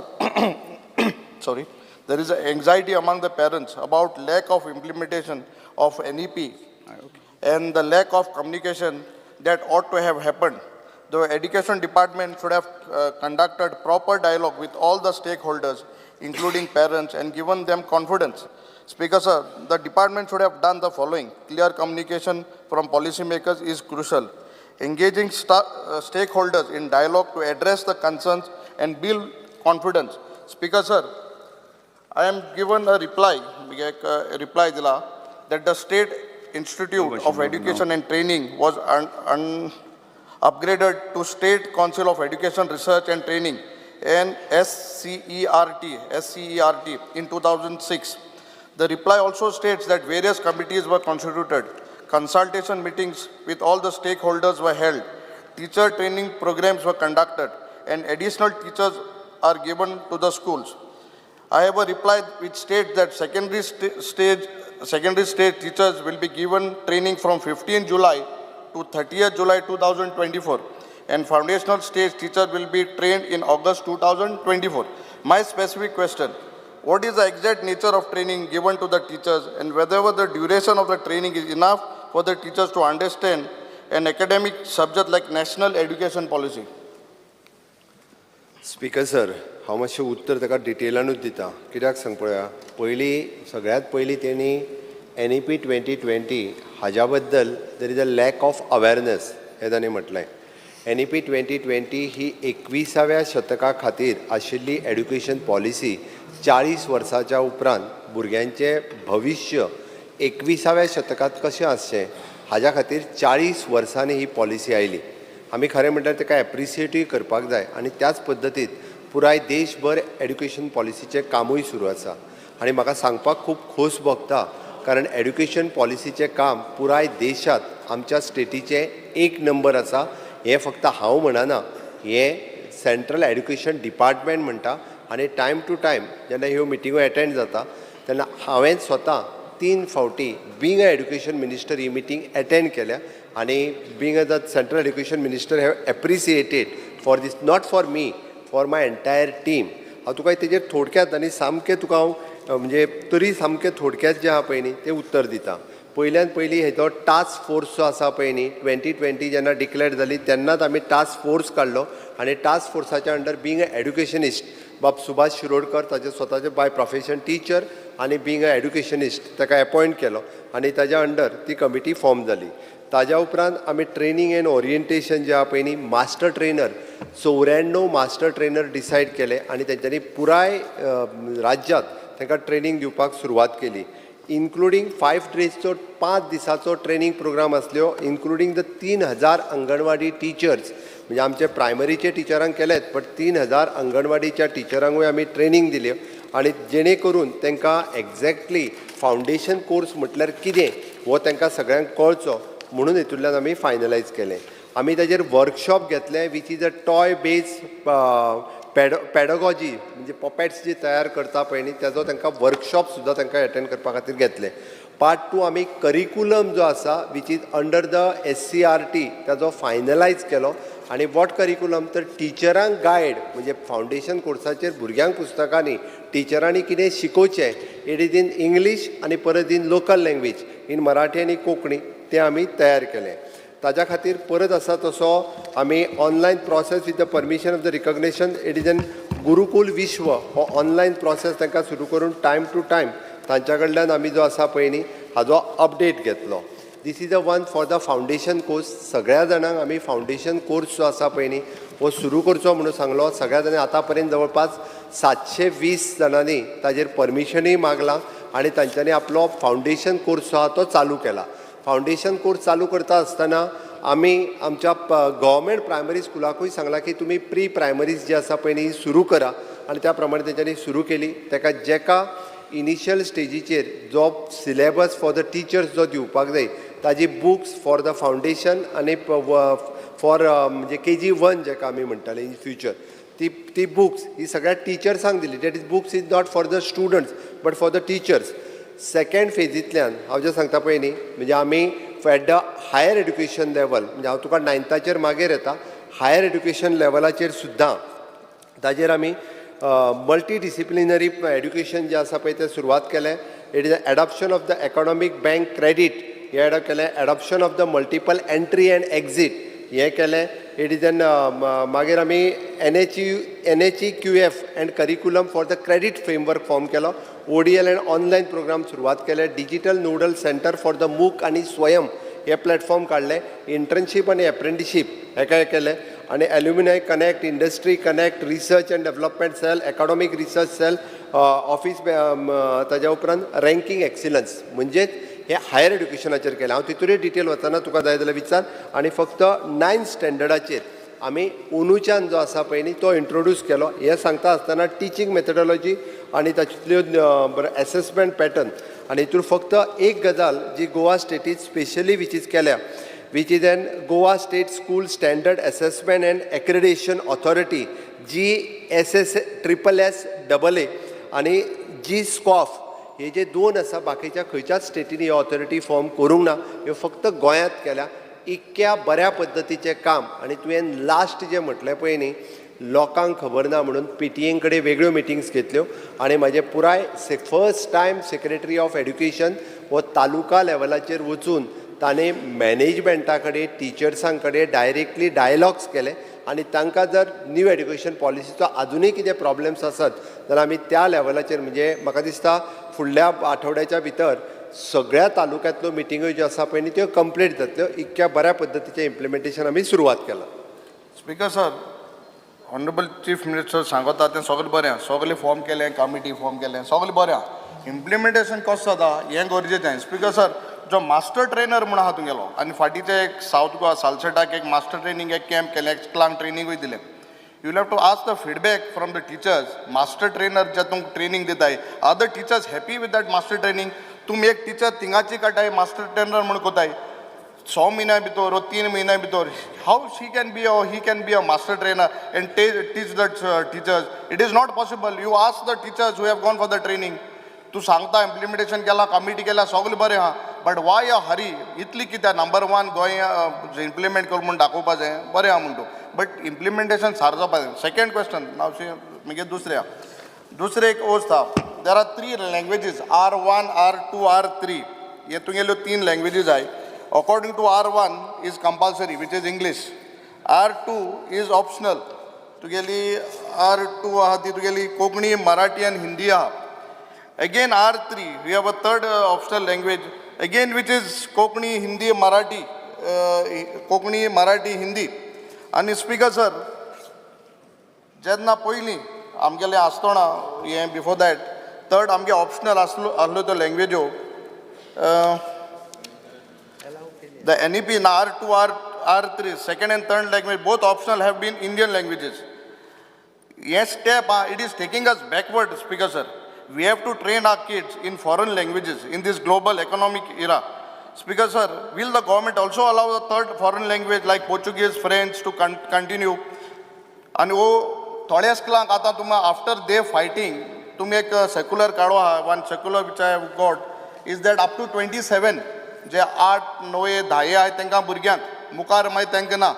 sorry, there is a anxiety among the parents about lack of implementation of NEP and the lack of communication that ought to have happened. The education department should have conducted proper dialogue with all the stakeholders, including parents, and given them confidence. Speaker sir, the department should have done the following. Clear communication from policymakers is crucial. Engaging stakeholders in dialogue to address the concerns and build confidence. Speaker sir, I am given a reply, एक reply dila, that the State Institute of Education and Training was upgraded to State Council of Education Research and Training and SCERT, SCERT in 2006. The reply also states that various committees were constituted. Consultation meetings with all the stakeholders were held. Teacher training programs were conducted and additional teachers are given to the schools. I have a reply which states that secondary stage teachers will be given training from 15 July to 30th July 2024, and foundational stage teachers will be trained in August 2024. My specific question, what is the exact nature of training given to the teachers and whether the duration of the training is enough for the teachers to understand an academic subject like national education policy? Speaker sir, हांव मातशें उत्तर ताका डिटेलानूच दिता. कित्याक सांग पळोवया, पयलीं सगळ्यांत पयलीं तेणी NEP 2020 हाज्या बद्दल there is a lack of awareness हें तांणी म्हटलें. NEP 2020 ही 21व्या शतका खातीर आशिल्ली एड्युकेशन पॉलिसी. 40 वर्साच्या उपरांत भुरग्यांचें भविश्य 21व्या शतकांत कशें आसचें हाज्या खातीर 40 वर्सांनी ही पॉलिसी आयली. आमी खरें म्हणल्यार ताका एप्रिसिएटूय करपाक जाय आनी त्याच पद्दतीन पुराय देशभर एड्युकेशन पॉलिसीचें कामूय सुरू आसा. आनी म्हाका सांगपाक खूब खोस भोगता कारण एड्युकेशन पॉलिसीचें काम पुराय देशांत आमच्या स्टेटीचें एक नंबर आसा. हें फक्त हांव म्हणना, हें सेंट्रल एड्युकेशन डिपार्टमेंट म्हणटा. आनी टायम टू टायम जेन्ना ह्यो मिटिंगो एटेंड जाता तेन्ना हांवें स्वता 3 फावटी being a education minister he meeting attend केल्या आनी being a the central education minister have appreciated for this, not for me, for my entire team. हांव तुका तेजेर थोडक्यात आनी सामकें तुका हांव म्हणजे तरी सामकें थोडक्यात जें आहा पळय न्ही तें उत्तर दिता. पयल्यान पयलीं हेजो टास्क फोर्स जो आसा पळय न्ही 2020 जेन्ना डिक्लेर जाली तेन्नाच आमी टास्क फोर्स काडलो आनी टास्क फोर्साच्या अंडर बींग अ एड्युकेशनिस्ट बाब सुभाष शिरोडकर ताजे स्वताचे बाय प्रोफेशन टिचर आनी बींग अ एड्युकेशनिस्ट ताका एपॉयंट केलो आनी ताज्या अंडर ती कमिटी फॉर्म जाली. ताज्या उपरांत आमी ट्रेनींग एंड ओरिएंटेशन जें आहा पळय न्ही master trainer 94 master trainer decide केले आनी तेंच्यांनी पुराय राज्यांत तांकां ट्रेनींग दिवपाक सुरवात केली. इन्क्लुडींग 5 डेजचो 5 दिसाचो ट्रेनींग प्रोग्राम आसल्यो, इन्क्लुडींग the 3000 anganwadi teachers. म्हणजे आमचे प्रायमरीचे टिचरांक केलेच बट 3000 अंगणवाडीच्या टिचरांकूय आमी ट्रेनींग दिल्यो आनी जेणे करून तांकां एग्जॅक्टली फावंडेशन कोर्स म्हटल्यार कितें हो तांकां सगळ्यांक कळचो म्हणून हितूंतल्यान आमी फायनलायज केलें. आमी ताजेर वर्कशॉप घेतले which is a toy base pedagogy, म्हणजे पॉपेट्स जी तयार करता पळय न्ही ताजो तांकां वर्कशॉप सुद्दां तांकां एटेंड करपा खातीर घेतले. पार्ट 2 आमी करिकुलम जो आसा which is under the SCERT ताजो फायनलायज केलो. आनी what curriculum तर टिचरांक गायड म्हणजे फावंडेशन कोर्साचेर भुरग्यांक पुस्तकांनी टिचरांनी कितें शिकोवचें it is in English आनी परत in local language in Marathi आनी कोंकणी तें आमी तयार केलें. ताज्या खातीर परत आसा तसो आमी online process with the permission of the recognition it is an Gurukul Vishwa हो ऑनलायन प्रोसेस तांकां सुरू करून टायम टू टायम तांच्या कडल्यान आमी जो आसा पळय न्ही हाजो अपडेट घेतलो. This is a one for the foundation course. सगळ्या जाणांक आमी फावंडेशन कोर्स जो आसा पळय न्ही हो सुरू करचो म्हणून सांगलो. सगळ्या जाणांनी आतां पर्यंत जवळपास 720 जाणांनी ताजेर परमिशनूय मागलां आनी तांच्यांनी आपलो फावंडेशन कोर्स जो आहा तो चालू केला. फावंडेशन कोर्स चालू करता आसतना आमी आमच्या गव्हर्मेंट प्रायमरी स्कुलाकूय सांगलां की तुमी प्री प्रायमरीज जी आसा पळय न्ही सुरू करा आनी त्या प्रमाणे तेंच्यांनी सुरू केली. ताका जेका इनिशियल स्टेजीचेर जो सिलेबस फॉर the teachers जो दिवपाक जाय ताजी बुक्स फॉर the foundation आनी फॉर म्हणजे KG 1 जेका आमी म्हणटाले इन फ्युचर ती बुक्स ही सगळ्या टिचर्सांक दिली. That is books is not for the students but for the teachers. Second फेजींतल्यान हांव जें सांगता पळय न्ही म्हणजे आमी at the higher education level म्हणजे हांव तुका 9थाचेर मागीर येता हायर एड्युकेशन लेवलाचेर सुद्दां ताजेर आमी मल्टी डिसिप्लिनरी एड्युकेशन जें आसा पळय तें सुरवात केलें. It is adoption of the academic bank credit हें एडॉप्ट केलें. Adoption of the multiple entry and exit हें केलें. It is an मागीर आमी NHEQF and curriculum for the credit framework form केलो. ODL and online programme सुरवात केले. Digital nodal centre for the MOOC आनी स्वयं हे प्लॅटफॉर्म काडले. इंटर्नशीप आनी एप्रेंटिशीप हेका केलें आनी alumni connect, industry connect, research and development cell, academic research cell office. ताज्या उपरांत रँकींग एक्सिलन्स, म्हणजेच हे हायर एड्युकेशनाचेर केलें. हांव तितूनय डिटेल वचना, तुका जाय जाल्यार विचार. आनी फक्त नायन्थ स्टँडर्डाचेर आमी अंदूच्यान जो आसा पळय न्ही, तो इंट्रोड्यूस केलो. हें सांगता आसतना टिचींग मेथडॉलॉजी आनी तातूंतल्यो एसेसमेंट पॅटर्न आनी हितून फक्त एक गजाल जी गोवा स्टेटीत स्पेशली which is केल्या, which is an Goa State School Standard Assessment and Accreditation Authority, GSSSSAA आनी जी स्कॉफ, हे जे दोन आसा, बाकीच्या खंयच्याच स्टेटींनी ही ऑथॉरिटी फॉर्म करूंक ना. ह्यो फक्त गोंयांत केल्या. इतक्या बऱ्या पद्दतीचें काम. आनी तुवें लास्ट जें म्हटलें पळय न्ही, लोकांक खबर ना म्हणून, पीटीए कडेन वेगळ्यो मिटिंग्स घेतल्यो आनी म्हाजे पुराय first time secretary of education हो तालुका लेवलाचेर वचून ताणें मॅनेजमेंटा कडेन, टिचर्सां कडेन डायरेक्टली डायलॉग्स केले आनी तांकां जर न्यू एड्युकेशन पॉलिसीचो आजुनूय कितें प्रॉब्लम्स आसत जाल्यार आमी त्या लेवलाचेर, म्हणजे म्हाका दिसता फुडल्या आठवड्याच्या भितर सगळ्या तालुक्यांतल्यो मिटिंग्यो ज्यो आसा पळय न्ही, त्यो कंप्लीट जातल्यो. इतक्या बऱ्या पद्दतीचें इम्प्लिमेंटेशन आमी सुरवात केलां. Speaker sir, honourable chief minister सांगता तें सगळें बरें आहा. सगळें फॉर्म केलें, कमिटी फॉर्म केलें, सगळें बरें आहा. इम्प्लिमेंटेशन कसो जाता हें गरजेचें. स्पीकर सर, जो मास्टर ट्रेनर म्हूण आहा तुगेलो आनी फाटीचे एक सावथ गोवा सालसेटाक एक मास्टर ट्रेनींग एक कॅम्प केलें, स्कुलांक ट्रेनिंगूय दिलें. You will have to ask the feedback from the teachers. Master trainer जे तुमकां ट्रेनींग दिताय, are the teachers happy with that master training? तुमी एक टिचर थिंगाची काडटाय, मास्टर ट्रेनर म्हूण कोताय, 6 म्हयन्या भितर वो 3 म्हयन्या भितर how she can be a he can be a master trainer and teach the teachers? It is not possible. You ask the teachers who have gone for the training. तूं सांगता implementation केलां, कमिटी केल्या, सगळें बरें आहा, but why अ हरी इतली कित्याक? Number one Goa implement कर म्हूण दाखोवपा जाय. बरें आहा म्हण तूं, बट इम्प्लिमेंटेशन सार जावपा जाय. सेकंड क्वेश्चन नाव मागीर दुसरें आहा. दुसरें एक वस्त आहा, there are three languages, R1, R2, R3. हे तुगेल्यो तीन लँग्वेजीज आहाय. According to R1 is compulsory, which is English. R2 is optional. तुगेली R2 आहा ती तुगेली कोंकणी, मराठी आनी हिंदी आहा. Again R3, we have a third optional language again, which is Konkani, Hindi, Marathi, Konkani, Marathi, Hindi. आनी स्पीकर सर, जेन्ना पयलीं आमगेलें आसतना हें, बिफोर that third आमगे ऑप्शनल आसलो आसल्यो त्यो लँग्वेज्यो, the NEP in R2, R3, second and third language, both optional, have been Indian languages. Yes, step, it is taking us backward, Speaker sir. We have to train our kids in foreign languages in this global economic era. Speaker sir, will the government also allow the third foreign language like Portuguese, French to continue? आनी वो थोड्या स्कुलांक आतां तुमी after they fighting तुमी एक circular काडो आहा. One circular which I have got is that up to 27, जे आठ णवे धाये आहाय तांकां भुरग्यांक, मुखार मागीर तांकां ना.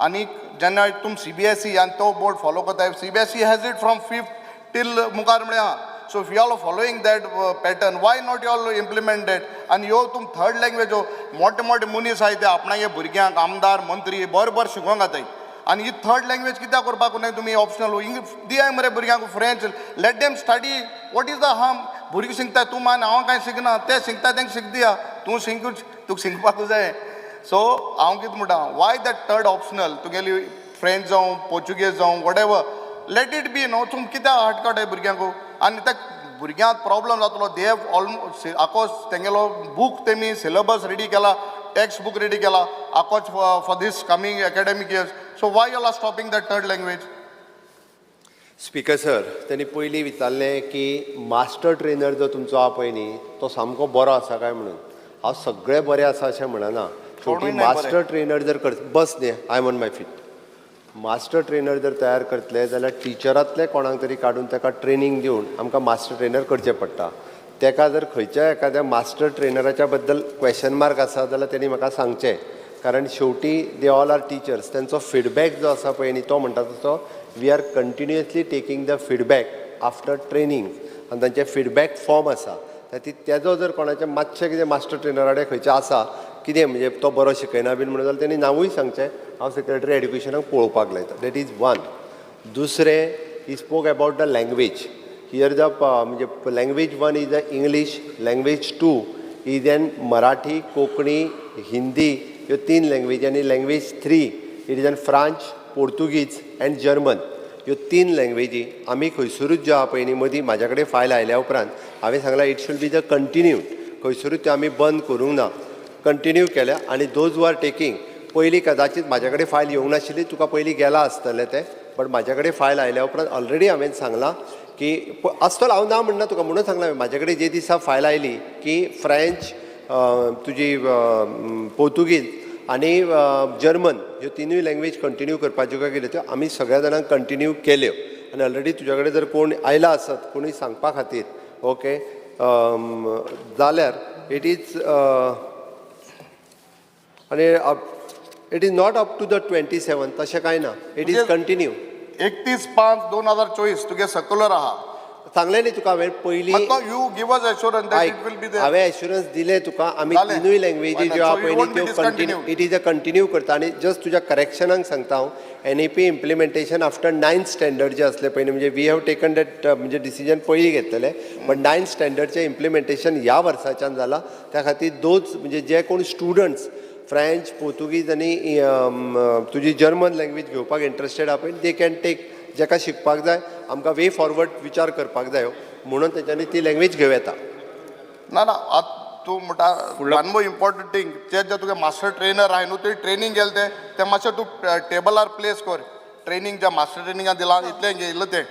आनी जेन्ना तुम सीबीएसई आनी तो बोर्ड फॉलो करताय, CBSE has it from fifth till मुखार म्हळ्यार आहा. So if you all are following that pattern, why not you all implement that? आनी ह्यो तुम थर्ड लँग्वेजो, मोठे मोठे मनीस आहाय ते आपणागे भुरग्यांक आमदार मंत्री बरें बरें शिकोवंक घाताय आनी ही थर्ड लँग्वेज कित्याक करपाक न्हय तुमी ऑप्शनल? इंग्लीश दियाय मरे भुरग्यांक, French, let them study. What is the harm? भुरगीं शिकता, तूं मान हांव कांय शिकना, ते शिकता, तांकां शिक दिया. तूं शिकूच, तुका शिकपाक जाय. सो हांव कितें म्हणटा, वाय that third optional तुगेली फ्रेंच जावं, पोर्चुगेज जावं, whatever, let it be न्हू. तुम कित्याक हाट काडटाय भुरग्यांक? आनी त्या भुरग्यांक प्रॉब्लम जातलो. They have almost आकोस तेंगेलो बूक, तेमी सिलेबस रेडी केला, टेक्स्ट बूक रेडी केला आकोच for this coming academic years. So why you are stopping that third language? Speaker sir, त्यांनी पयलीं विचारलें की मास्टर ट्रेनर जो तुमचो आहा पळय न्ही, तो सामको बरो आसा काय म्हणून. हांव सगळे बरे आसा अशें म्हणना. शेवटी कोणूय नाही बरे. मास्टर ट्रेनर जर कर, बस न्ही, I am on my feet. Master trainer जर तयार करतले जाल्यार टिचरांतले कोणाक तरी काडून ताका ट्रेनींग दिवन आमकां मास्टर ट्रेनर करचें पडटा. ताका जर खंयच्याय एखाद्या मास्टर ट्रेनराच्या बद्दल क्वेशन मार्क आसा जाल्यार तेणी म्हाका सांगचें, कारण शेवटी they all are teachers. तेंचो फिडबॅक जो आसा पळय न्ही, तो म्हणटा तसो we are continuously taking the feedback after training आनी तांचे फिडबॅक फॉर्म आसा. ती तेजो जर कोणाचें मातशें कितें मास्टर ट्रेनरा कडेन खंयचें आसा कितें, म्हणजे तो बरो शिकयना बीन म्हणून, जाल्यार तेणी नांवूय सांगचें, हांव सेक्रेटरी एड्युकेशनाक पळोवपाक लायता. That is one. दुसरें, he spoke about the language here, the म्हणजे language one is the English language, two is an Marathi, Konkani, Hindi, ह्यो तीन लँग्वेजी आनी language three, it is an French, Portuguese and German. ह्यो तीन लँग्वेजी आमी खंयसरूच ज्यो आहा पळय न्ही, मदीं म्हाज्या कडेन फायल आयल्या उपरांत हांवें सांगलां, it should be the continue. खंयसरूच त्यो आमी बंद करूंक ना, कंटिन्यू केल्या. आनी those who are taking, पयलीं कदाचीत म्हाज्या कडेन फायल येवंक नाशिल्ली, तुका पयलीं गेला आसतलें तें, बट म्हाज्या कडेन फायल आयल्या उपरांत ऑलरेडी हांवें सांगलां की आसतलो, हांव ना म्हणना तुका. म्हणून सांगलां हांवें, म्हाज्या कडेन जे दिसा फायल आयली की फ्रेंच, तुजी पोर्तुगीज आनी जर्मन ह्यो तिनूय लँग्वेज कंटिन्यू करपाच्यो काय कितें, त्यो आमी सगळ्या जाणांक कंटिन्यू केल्यो. आनी ऑलरेडी तुज्या कडेन जर कोण आयला आसत कोणूय सांगपा खातीर, ओके, जाल्यार it is आनी it is not up to the 27, तशें कांय ना, it is continue. 31/5/2024 तुगे सर्क्युलर आहा. सांगलें न्ही तुका हांवें पयलीं. मात you give us assurance that it will be there. हांवें एश्युरन्स दिलें तुका, आमी जालें. तिनूय लँग्वेजी ज्यो आहा पळय न्ही, त्यो continue, continue. It is a continue करता. आनी जस्ट तुज्या करेक्शनाक सांगता हांव, NEP implementation after ninth standard जे आसले पयलीं, म्हणजे we have taken that म्हणजे डिसिजन पयलीं घेतलेले, बट नायन्थ स्टँडर्डचें इम्प्लिमेंटेशन ह्या वर्साच्यान जाला. त्या खातीर those म्हणजे जे कोण स्टुडंट्स फ्रेंच, पोर्तुगीज आनी तुजी जर्मन लँग्वेज घेवपाक इंट्रस्टेड आहा पळय, they can take. जेका शिकपाक जाय, आमकां वे फॉरवर्ड विचार करपाक जायो म्हणून तेंच्यांनी ती लँग्वेज घेवं येता. ना ना, आत तूं म्हणटा, वन मोर इम्पॉर्टंट थिंग, ते जे तुगे मास्टर ट्रेनर आहाय न्हू, ते ट्रेनींग गेले ते ते मातशें तूं टेबलार प्लेस कर, ट्रेनींग ज्या मास्टर ट्रेनिंगान दिलां इतलें घेयलें तें.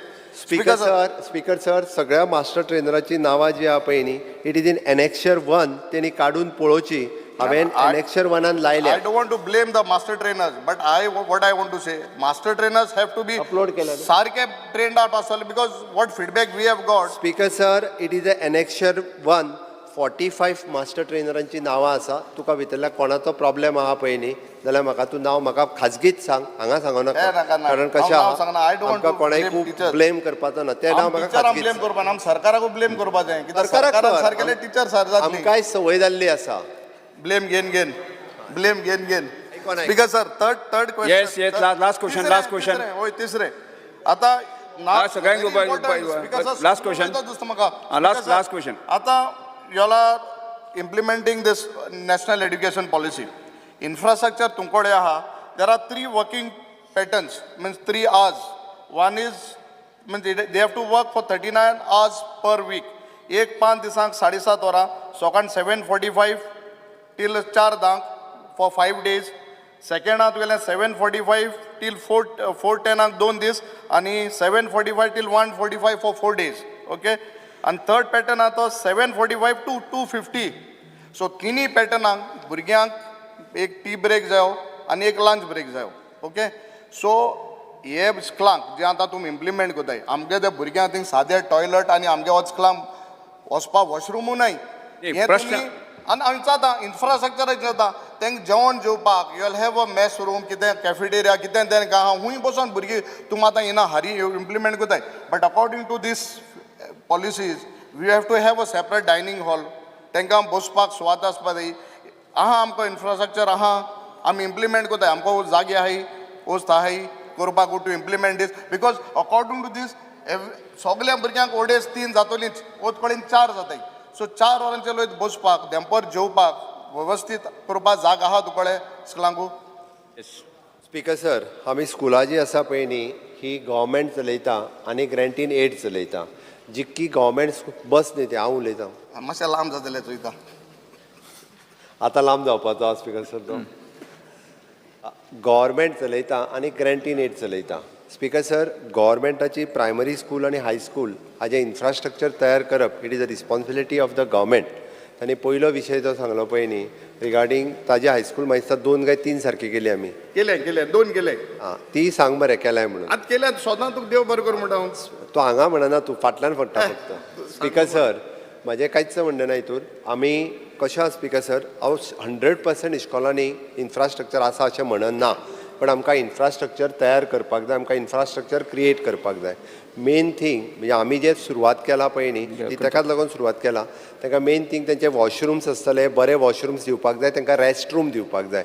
स्पीकर सर, स्पीकर सर, सगळ्या मास्टर ट्रेनराची नांवां जी आहा पळय न्ही, it is in annexure 1. तेणी काडून पळोवची, हांवें एनेक्शर वनान लायल्या. I don't want to blame the master trainers, but I what I want to say, master trainers have to be Upload केल्या न्ही? सारखे trained up आसतले, because what feedback we have got. Speaker sir, it is a annexure 1, 45 master ट्रेनरांची नांवां आसा. तुका भितरल्या कोणाचो problem आहा पळय न्ही, जाल्यार म्हाका तूं नांव म्हाका खाजगीच सांग, हांगा सांगू नाका. ए, नाका, ना. कारण कशें हांव नांव आहा, सांगना. I don't want आमकां to कोणाकूय blame teachers. Blame करपाचो ना. तें नांव म्हाका टिचरांक खाजगीच ब्लेम सांग. करपा ना, आम सरकाराकूय ब्लेम करपा जाय, कित्याक सरकाराक सरकारान कर. सारकेले टिचर सार जातली. आमकांय संवय जाल्ली आसा. ब्लेम घेन घेन, ब्लेम घेन घेन. आयकोन आयक. Speaker sir, third question. Yes, last question, last question. होय, तिसरें आता. हा, सगळ्यांक last question. दिसता म्हाका. हा, last question. आता याला implementing this national education policy, infrastructure तुमकडे आहा. There are three working patterns, means 3 hours. One is, means they have to work for 39 hours per week. एक पांच दिसांक 7:30 वरां, सकाळ 7:45 till 4:10 for 5 days. Second आहा तुगेलें 7:45 till 4:10आंक 2 दीस आनी 7:45 till 1:45 for 4 days, okay. आनी थर्ड पॅटर्न आहा तो 7:45 to 2:50. So तिनूय पॅटर्नाक भुरग्यांक एक टी ब्रेक जायो आनी एक लंच ब्रेक जायो, ओके. सो हे स्कुलांक जे आतां तुमी इम्प्लिमेंट करताय, आमगे ते भुरग्यांक थिंग सादे टॉयलट आनी आमगे वच स्कुलांक वचपाक वॉशरुमूय नाय. एक हें प्रश्न- तुमी आनी हांव विचारता, इन्फ्रास्ट्रक्चराचेर जाता, तांकां जेवण जेवपाक you will have a mess room, कितें कॅफेटेरिया कितें तेंकां आहा, खूंय बसोन भुरगीं. तुमी आतां येना हारी इम्प्लिमेंट करताय, but according to this policies we have to have a separate dining hall. तांकां बसपाक सुवात आसपा जाय. आहा आमकां इन्फ्रास्ट्रक्चर आहा, आमी इम्प्लिमेंट करताय, आमकां जागे आहाय, वस्त आहाय करपाक to implement this, because according to this सगल्या भुरग्यांक अडेज तीन जातलीच, वत कडेन चार जाताय. सो 4 वरांचे लोक बसपाक, देंपर जेवपाक वेवस्थीत करपाक जागा आहा तुकडे स्कुलांकू? स्पीकर सर, आमी स्कुलां जी आसा पळय न्ही, ही गव्हर्मेंट चलयता आनी ग्रँट इन एड चलयता. जितकी गव्हर्मेंट बस न्ही ते हांव उलयतां. मातशें लांब जातलें चोयता. आतां लांब जावपाचो आहा स्पीकर सर तो. गव्हर्मेंट चलयता आनी ग्रँट इन एड चलयता. स्पीकर सर, गव्हर्मेंटाची प्रायमरी स्कूल आनी हायस्कूल हाजें इन्फ्रास्ट्रक्चर तयार करप, it is a responsibility of the government. आनी पयलो विशय जो सांगलो पळय न्ही रिगार्डींग ताजे हायस्कूल, म्हाका दिसता दोन काय तीन सारकी केली आमी. केलें केलें, दोन केलें. आं, ती सांग बरें केलाय म्हणून. आतां केल्या सदां, तुका देव बरें करूं म्हणटा हांव. तो हांगा म्हणना, तूं फाटल्यान पडटा फक्त. स्पीकर सर, म्हाजें कांयच म्हणणें ना हितूर. आमी कशें आसा स्पीकर सर, हांव 100% इस्कॉलांनी इन्फ्रास्ट्रक्चर आसा अशें म्हणना. बट आमकां इन्फ्रास्ट्रक्चर तयार करपाक जाय, आमकां इन्फ्रास्ट्रक्चर क्रिएट करपाक जाय. मेन थींग म्हणजे आमी जे सुरवात केला पळय न्ही, ती ताकाच लागून सुरवात केला. तांकां मेन थींग तेंचे वॉशरुम्स आसतले, बरे वॉशरुम्स दिवपाक जाय, तांकां रेस्ट रूम दिवपाक जाय.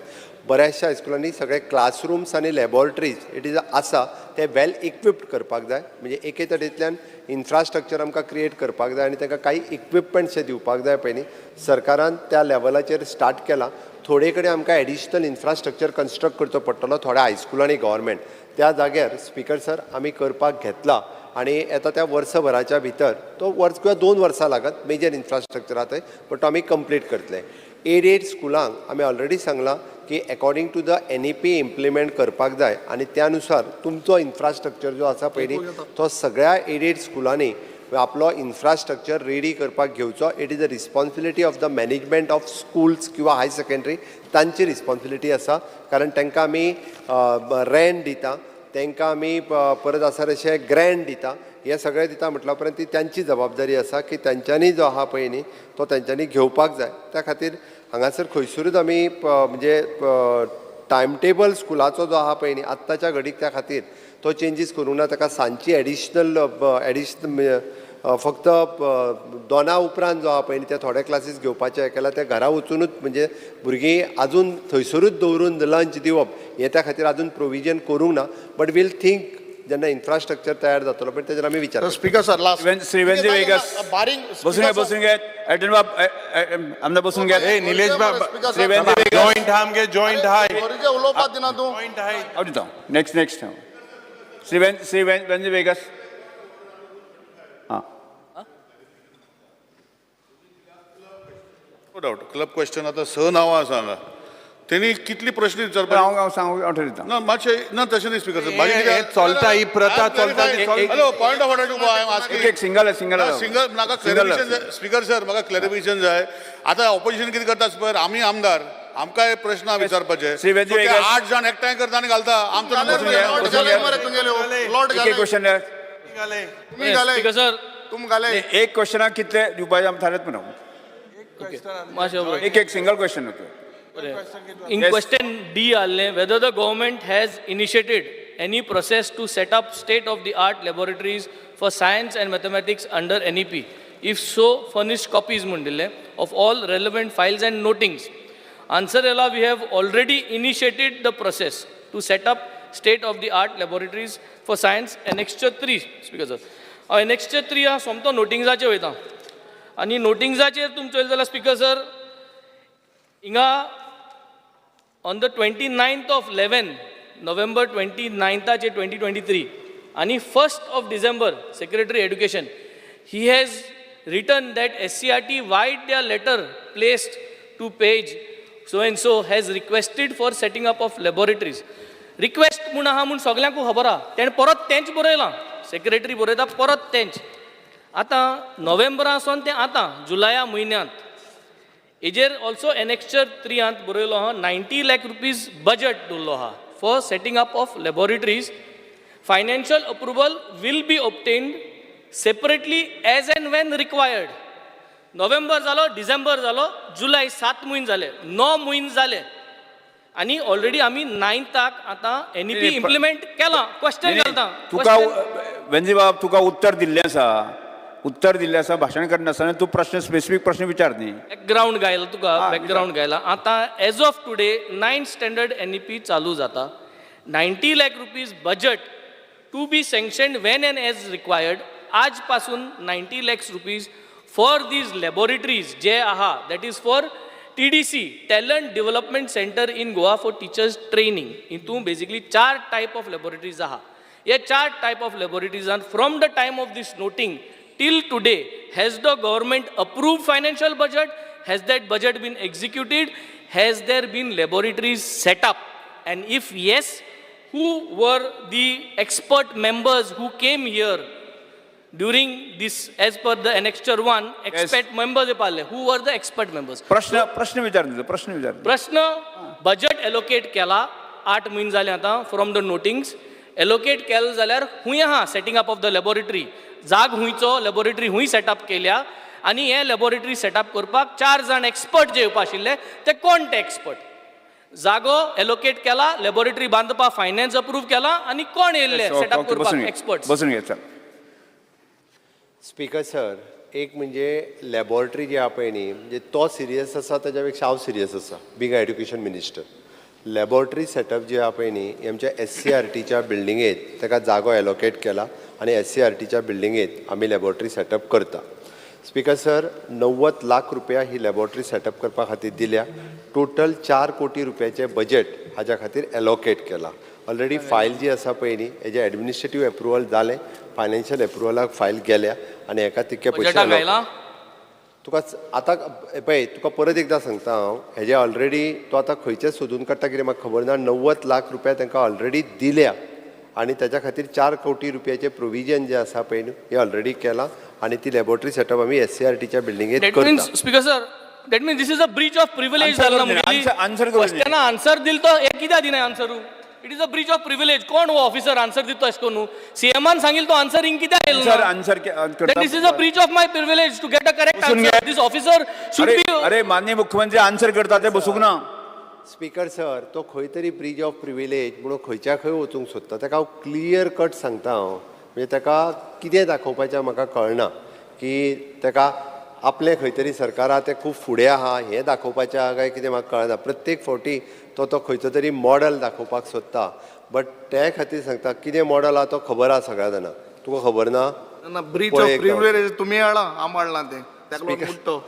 बऱ्याचशा हायस्कुलांनी सगळे क्लासरुम्स आनी लॅबोरेटरीज it is आसा, ते वेल इक्विप्ड करपाक जाय. म्हणजे एके तरेंतल्यान इन्फ्रास्ट्रक्चर आमकां क्रिएट करपाक जाय आनी तांकां काही इक्विपमेंट्स जे दिवपाक जाय पळय न्ही, सरकारान त्या लेवलाचेर स्टार्ट केला. थोडे कडेन आमकां एडिशनल इन्फ्रास्ट्रक्चर कन्स्ट्रक्ट करचो पडटलो थोड्या हायस्कुलांनी गव्हर्मेंट त्या जाग्यार, स्पिकर सर, आमी करपाक घेतला आनी येता त्या वर्सभराच्या भितर तो वर्स किंवा 2 वर्सां लागत मेजर इन्फ्रास्ट्रक्चर थंय, बट तो आमी कंप्लीट करतले. एडेड स्कुलांक आमी ऑलरेडी सांगलां की according to the NEP implement करपाक जाय आनी त्या नुसार तुमचो इन्फ्रास्ट्रक्चर जो आसा पळय न्ही, तो सगळ्या एडेड स्कुलांनी आपलो इन्फ्रास्ट्रक्चर रेडी करपाक घेवचो. It is a responsibility of the management of schools किंवा हायर सेकंडरी, तांची रिस्पॉन्सिबिलिटी आसा, कारण तांकां आमी रेंट दिता, तांकां आमी परत आसा तशें ग्रँट दिता, हें सगळें दिता. म्हटल्या उपरांत ती तांची जबाबदारी आसा की तांच्यांनी जो आहा पळय न्ही, तो तांच्यांनी घेवपाक जाय. त्या खातीर हांगासर खंयसरूच आमी म्हणजे टायम टेबल स्कुलाचो जो आहा पळय न्ही आत्ताच्या घडीक, त्या खातीर तो चेंजीस करूंक ना. ताका सांजची एडिशनल एडिशनल फक्त 2 उपरांत जो आहा पळय न्ही, ते थोडे क्लासीस घेवपाचे हें केला. ते घरा वचुनूच, म्हणजे भुरगीं आजून थंयसरूच दवरून लंच दिवप हें, त्या खातीर आजून प्रोविजन करूंक ना. बट वील थिंक, जेन्ना इन्फ्रास्ट्रक्चर तयार जातलो पळय, तेजेर आमी विचार. Speaker sir, last. Shri Venzy Viegas. बारींग. बसून घे, बसून घे. एडन बाब, आमदार, बसून घे. ए निलेश बाब. श्री वेंझी वेगस. जॉईंट हा आमगे, जॉईंट हाय. उलोवपाक दिना तूं. Joint hi. हांव दिता. Next, next Shri Venzy Viegas. हां. No doubt, club question. आतां स नांवां आसा हांगा, तेणी कितली प्रश्न विचारपाचे? हांव हांव सांगू, हांव ठरयता. ना, मातशें ना, तशें न्ही स्पीकर. हे चलता, ही प्रथा चलता, ती चलता. Hello, point of order I am asking. एक एक सिंगल, सिंगल. सिंगल म्हाका क्लॅरिफिकेशन जाय. स्पीकर सर, म्हाका क्लॅरिफिकेशन जाय. आतां ऑपोजिशन कितें करता पळय, आमी आमदार, आमकां हे प्रश्न विचारपाचे. श्री वेंझी So ते वेगस. आठ जाण एकठांय करता आनी घालता आमचो बसून घे, नंबर. बसून घे. मरे तुमगेले लॉट. एक एक क्वेश्चन. तुमी घाले. Speaker sir. तुम घाले. एक क्वेश्चनाक कितले दिवपाचे आमी थारयत म्हणून. मातशें. एक एक single question. In question D आसलें, whether the government has initiated any process to set up state of the art laboratories for science and mathematics under NEP. If so, furnish copies म्हूण दिल्लें of all relevant files and notings. Answer येला, we have already initiated the process to set up state of the art laboratories for science, annexure 3. Speaker sir, annexure 3 हा सोमतो नोटिंग्साचेर वयता आनी नोटिंग्साचेर तुमचो येयलो जाल्यार, speaker sir, हिंगा on the 29th of 11, November 29थाचे 2023 आणि 1st of December, Secretary Education, he has written that SCERT vide their letter placed to page so and so has requested for setting up of laboratories. Request म्हूण आहा म्हूण सगल्यांकूय खबर आहा. तेणें परत तेंच बरयलां, सेक्रेटरी बरयता परत तेंच. आतां नोव्हेंबरासून तें आतां जुलया म्हयन्यांत हेजेर ऑल्सो एनेक्स्चर 3आंत बरयलो आहा, 90 लॅक रुपीज बजट दवरलो आहा for setting up of laboratories. Financial approval will be obtained separately as and when required. November जालो, डिसेंबर जालो, जुलय, 7 म्हयने जाले, 9 म्हयने जाले आनी ऑलरेडी आमी नायन्थाक आतां एनईपी इम्प्लिमेंट केलां. क्वेश्चन घालता. तुका वेंझी बाब, तुका उत्तर दिल्लें आसा, उत्तर दिल्लें आसा. भाशण करनासतना तूं प्रश्न, स्पेसिफीक प्रश्न विचार न्ही. बॅकग्रावंड गायला तुका, बॅकग्रावंड गायला. आतां as of today ninth standard NEP चालू जाता. 90 lakh rupees budget to be sanctioned when and as required. आज पासून 90 lakhs rupees for these laboratories जे आहा, that is for TDC, Talent Development Centre in Goa for teachers training. हितून basically चार type of laboratories आहा. हे चार type of लॅबोरेटरीजान from the time of this noting till today, has the government approved financial budget? Has that budget been executed? Has there been laboratories set up? And if yes, who were the expert members who came here during this, as per the annexure 1, expert members पाहिले, who were the expert members? प्रश्न, प्रश्न विचार तुजो, प्रश्न विचार. प्रश्न, budget allocate केला, 8 म्हयने जाले आतां फ्रॉम the नोटिंग्स. एलोकेट केलें जाल्यार खूंय आहा setting up of the laboratory? जाग खुंयचो, लॅबोरेटरी खूंय सेटअप केल्या आनी हे लॅबोरेटरी सेटअप करपाक चार जाण एक्सपर्ट जे येवपा आशिल्ले ते कोण ते एक्सपर्ट? जागो एलोकेट केला, लॅबोरेटरी बांदपा फायनान्स अप्रूव केला आनी कोण येयल्ले सेटअप बसून करपाक घे एक्सपर्ट्स? बसून घे, चल. स्पीकर सर, एक म्हणजे लॅबोरेटरी जी आहा पळय न्ही, म्हणजे तो सिरियस आसा ताच्या पेक्षा हांव सिरियस आसा being education minister. Laboratory setup जी आहा पळय न्ही, ही आमच्या एससीआरटीच्या बिल्डिंगेत ताका जागो एलोकेट केला आनी एससीआरटीच्या बिल्डिंगेत आमी लॅबोरेटरी सेटअप करता. स्पीकर सर, 90 लाख रुपया ही लॅबोरेटरी सेटअप करपा खातीर दिल्या. टोटल 4 कोटी रुपयाचें बजेट हाज्या खातीर एलोकेट केला. ऑलरेडी फायल जी आसा पळय न्ही, हेजें एडमिनिस्ट्रेटीव एप्रुवल जालें, फायनान्शियल एप्रुवलाक फायल गेल्या आनी हेका तितके पयशे बजेटाक allocate. आयला. तुका आतां पळय, तुका परत एकदां सांगता हांव, हेजे ऑलरेडी तो आतां खंयचे सोदून काडटा कितें म्हाका खबर ना. 90 लाख रुपया तांकां ऑलरेडी दिल्या आनी ताच्या खातीर 4 कोटी रुपयाचें प्रोविजन जें आसा पळय न्हू, हें ऑलरेडी केलां आनी ती लॅबोरेटरी सेटअप आमी एससीआरटीच्या बिल्डिंगेत That करता. means, Speaker sir, that means this is a breach of privilege Answer जालें ना करून दे, मुगेली. Answer करून दे. क्वेश्चना आन्सर दिल तो हे कित्याक दिना answer? It is a breach of privilege. कोण हो ऑफिसर आन्सर दिता अशें करून? सीएमान सांगिल तो आन्सर हिंग कित्याक येयलो आन्सर ना? Answer Then this is a breach of my privilege to get a correct बसून answer. घे. This officer should अरे be. अरे, माननीय मुख्यमंत्री आन्सर करता ते बसूंक ना. स्पीकर सर, तो खंय तरी ब्रीच ऑफ प्रिविलेज म्हणून खंयच्या खंय वचूंक सोदता. ताका हांव क्लियर कट सांगता हांव, म्हणजे ताका कितें दाखोवपाचें म्हाका कळना, की ताका आपलें खंय तरी सरकारा तें खूब फुडें आहा हें दाखोवपाचें आहा काय कितें म्हाका कळना. प्रत्येक फावटी तो तो खंयचो तरी मॉडल दाखोवपाक सोदता, बट ते खातीर सांगता कितें मॉडल आहा तो खबर आहा सगळ्या जाणांक. तुका खबर ना? ना, ब्रीच पळय ऑफ एकदां. प्रिविलेज तुमी हाडला, आम हाडला तें, ताका लागून मुट्टो.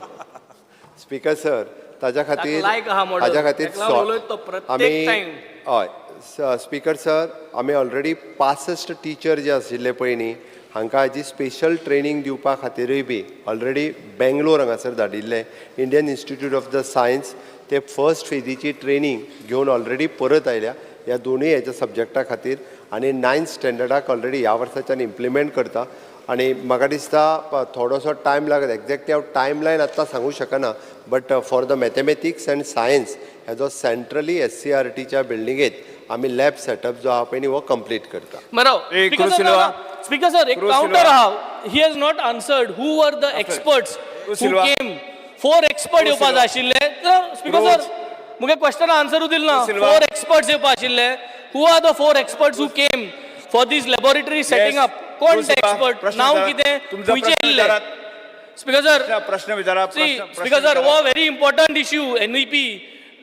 स्पीकर सर, ताज्या खातीर लायक आहा model. हाज्या खातीर ताका लागून उलयता तो प्रत्येक आमी time. हय स्पीकर सर, आमी ऑलरेडी 65 टिचर जे आशिल्ले पळय न्ही, हांकां हाजी स्पेशल ट्रेनींग दिवपा खातीरूय बी ऑलरेडी बेंगलोर हांगासर धाडिल्ले. Indian Institute of the Science ते फर्स्ट फेजीची ट्रेनींग घेवन ऑलरेडी परत आयल्या ह्या दोनूय हेच्या सब्जॅक्टा खातीर आनी नायन्थ स्टँडर्डाक ऑलरेडी ह्या वर्साच्यान इम्प्लिमेंट करता. आनी म्हाका दिसता थोडोसो टायम लागत, एक्झॅक्टली हांव टायम लायन आत्तां सांगूंक शकना, but for the mathematics and science हेजो सेंट्रली एससीआरटीच्या बिल्डिंगेत आमी लॅब सेटअप जो आहा पळय न्ही, हो कंप्लीट करता. बरो. ए, speaker Cruz sir, Silva. Speaker sir, एक क्रूज काउंटर सिल्वा. आहा. He has not answered who were the experts Cruz who Silva. Came. Four expert Cruz येवपा सिल्वा. जाय आशिल्ले. स्पीकर सर, मुगे क्वेश्चन आन्सरूय दिल ना. क्रूज सिल्वा. फोर एक्सपर्ट्स येवपा आशिल्ले. Who are the four experts who came for this laboratory setting up? कोण cruise ते Silva, expert? प्रश्न नांव विचारा. कितें? तुमचा खंयचे प्रश्न येयल्ले? विचारात. स्पीकर सर, प्रश्न विचारा. See, Speaker sir, हो very important issue, NEP.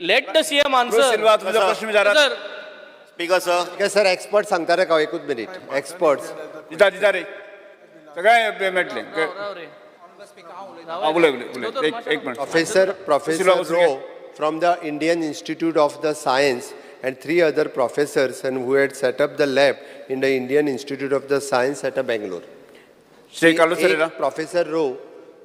Let the CM answer. Silva, तुमचा प्रश्न विचारा. Sir, speaker sir. Speaker sir, expert सांगता रे हांव, एकूच मिनीट, एक्सपर्ट्स. दिता दिता रे, सगळें मेळटलें. राव रे. हा, उलय उलय उलय, एक एक minute. Professor Professor Silva, बसून Rowe from the Indian Institute of the Science and three other professors and who had set up the lab in the Indian Institute of the Science at a Bangalore. Shri Carlos Ferreira. Professor Rowe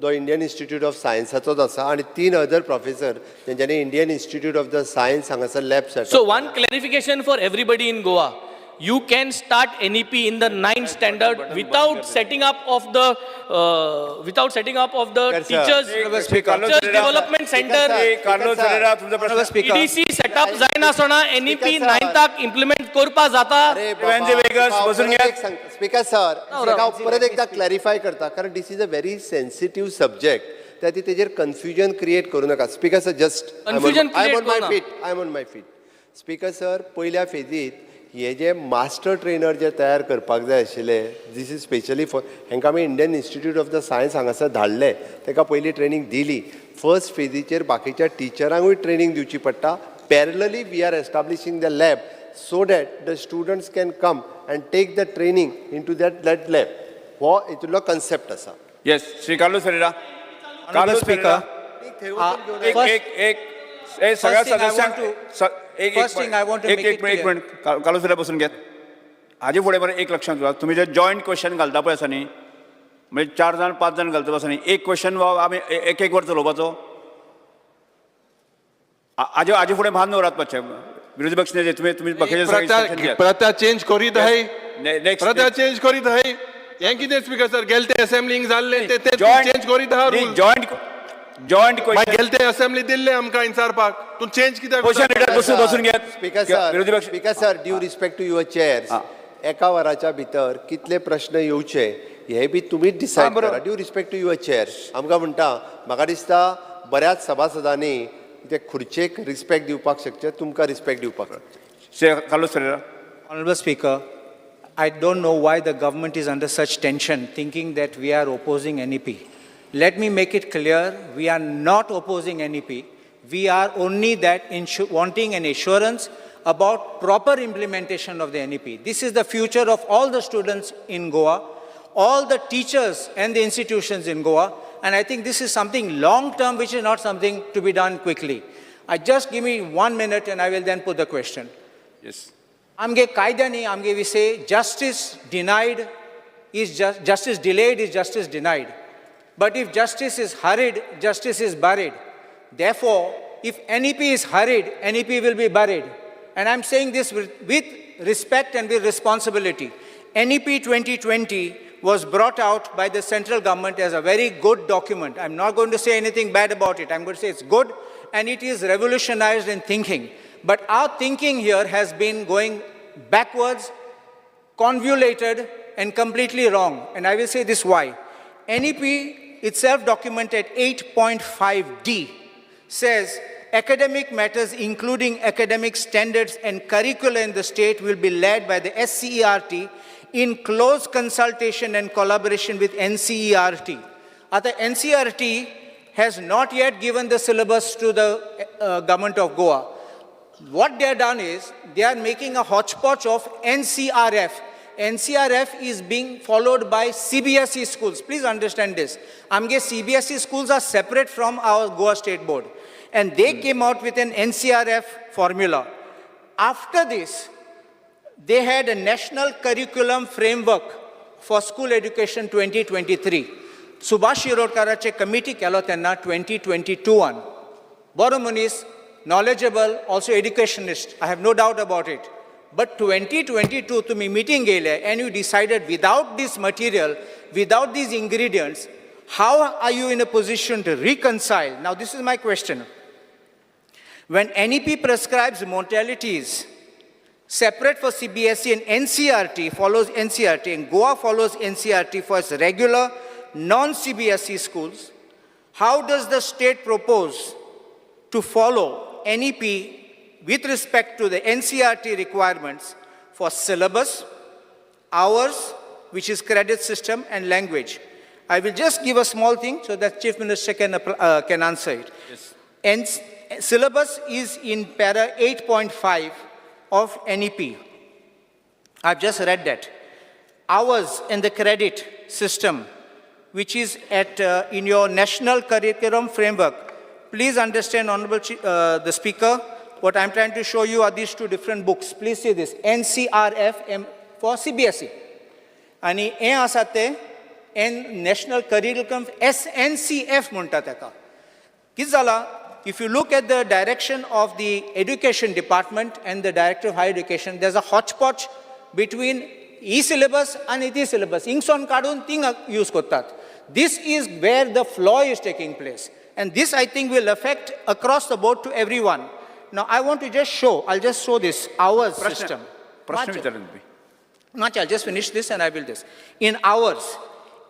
जो Indian institute of सायन्साचोच आसा आनी तीन other professor तेंच्यांनी Indian Institute of the Science हांगासर lab So setup. one clarification for everybody in Goa. You can start NEP in the ninth standard without setting up of the Sir, sir. teachers Speaker. teachers development center. Shri Carlos Ferreira, तुमचा प्रश्न. EDC setup जायनासतना NEP Speaker, sir. नायन्थाक implement करपा जाता. Ivan Vegas, बसून घ्या. Speaker sir, हांव परत एकदा clarify करता, कारण this is a very sensitive subject, त्या खातीर तेजेर कन्फ्युजन क्रिएट करूं नाका. Speaker sir, just Confusion I am create on my करूं feet, I am on my feet. Speaker sir, पयल्या फेजीत हे जे मास्टर ट्रेनर जे तयार करपाक जाय आशिल्ले, this is specially for हेंकां आमी Indian Institute of the Science हांगासर धाडले, ताका पयली ट्रेनींग दिली. फर्स्ट फेजीचेर बाकीच्या टिचरांकूय ट्रेनींग दिवची पडटा. Parallelly we are establishing the lab so that the students can come and take the training into that lab. हो हितूंतलो कन्सेप्ट आसा. Yes, Shri Carlos Ferreira. Carlos Ferreira. एक एक एक ए, सगळ्या First thing I सदस्यांक want to- एक एक First thing I want to एक make एक it एक clear. Minute, Carlos Ferreira बसून घेत. हाजे फुडें बरें एक लक्षांत दवरात, तुमी जे जॉयंट क्वेश्चन घालता पळय आसा न्ही, म्हणजे चार जाण पांच जाण घालता आसा न्ही, एक क्वेश्चन आमी एक एक वर चलोवपाचो. हाजे हाजे फुडें भान दवरात मातशें विरोधी पक्ष नेते तुमी तुमी बाकीचे सगळे प्रथा instruction घेयात. प्रथा चेंज करीत आहाय. Next. प्रथा चेंज करीत आहाय. हें कितें स्पीकर सर, गेले ते असेंब्लींक जाल्लें ते ते जॉयंट चेंज करीत आहा rule. जॉयंट जॉयंट मागीर क्वेश्चन. गेले ते असेंब्ली दिल्ले आमकां इन्सारपाक, तूं चेंज कित्याक क्वेश्चन करता? लिडर बसून बसून घेत. स्पीकर सर, विरोधी पक्ष. Speaker sir, due respect to your chairs, एका वराच्या भितर कितले प्रश्न येवचे हे बी तुमीच डिसायड बरोबर. करा. Due respect to your chair, आमकां म्हणटा, म्हाका दिसता बऱ्याच सभासदांनी ते खुर्चेक रिस्पेक्ट दिवपाक शकचे, तुमकां रिस्पेक्ट दिवपाक शकचे. Shri Carlos Ferreira. Honorable Speaker, I don't know why the government is under such tension, thinking that we are opposing NEP. Let me make it clear, we are not opposing NEP. We are only that wanting an assurance about proper implementation of the NEP. This is the future of all the students in Goa, all the teachers and the institutions in Goa, and I think this is something long term, which is not something to be done quickly. I just give me 1 minute and I will then put the question. Yes. आमगे कायद्यांनी आमगे we say justice denied is justice delayed is justice denied. But if justice is hurried, justice is buried. Therefore, if NEP is hurried, NEP will be buried. And I'm saying this with respect and with responsibility. NEP 2020 was brought out by the central government as a very good document. I'm not going to say anything bad about it. I'm going to say it's good and it is revolutionized in thinking. But our thinking here has been going backwards, convoluted, and completely wrong. And I will say this why. NEP itself documented 8.5D says academic matters including academic standards and curricula in the state will be led by the SCERT in close consultation and collaboration with NCERT. आता NCERT has not yet given the syllabus to the government of Goa. What they have done is they are making a hodgepodge of NCRF. NCRF is being followed by CBSE schools. Please understand this. Amge CBSE schools are separate from our Goa State Board. And they came out with an NCRF formula. After this, they had a national curriculum framework for school education 2023. Subhash शिरोडकाराचे committee केलो तेन्ना 2022. बरो मनीस, knowledgeable, also educationist, I have no doubt about it. But 2022 तुम्ही meeting गेले and you decided without this material, without these ingredients, how are you in a position to reconcile? Now this is my question. When NEP prescribes modalities separate for CBSE and NCERT follows NCERT and Goa follows NCERT for its regular non-CBSE schools, how does the state propose to follow NEP with respect to the NCERT requirements for syllabus, hours, which is credit system, and language? I will just give a small thing so that Chief Minister can answer it. Yes. And syllabus is in para 8.5 of NEP. I've just read that. Hours in the credit system, which is at in your national curriculum framework. Please understand, Honorable the Speaker, what I'm trying to show you are these two different books. Please see this, NCRF M for CBSE. आनी हें आसा तें N national curriculum SNCF म्हणटा ताका. कितें जालां, if you look at the direction of the education department and the director of higher education, there's a hodgepodge between e-syllabus and iti syllabus. हिंगसोन काडून thing use करतात. This is where the flaw is taking place. And this, I think, will affect across the board to everyone. Now, I want to just show, I'll just show this, hours system. प्रश्न विचारले तुम्ही. Not, I'll just finish this and I will this. In hours,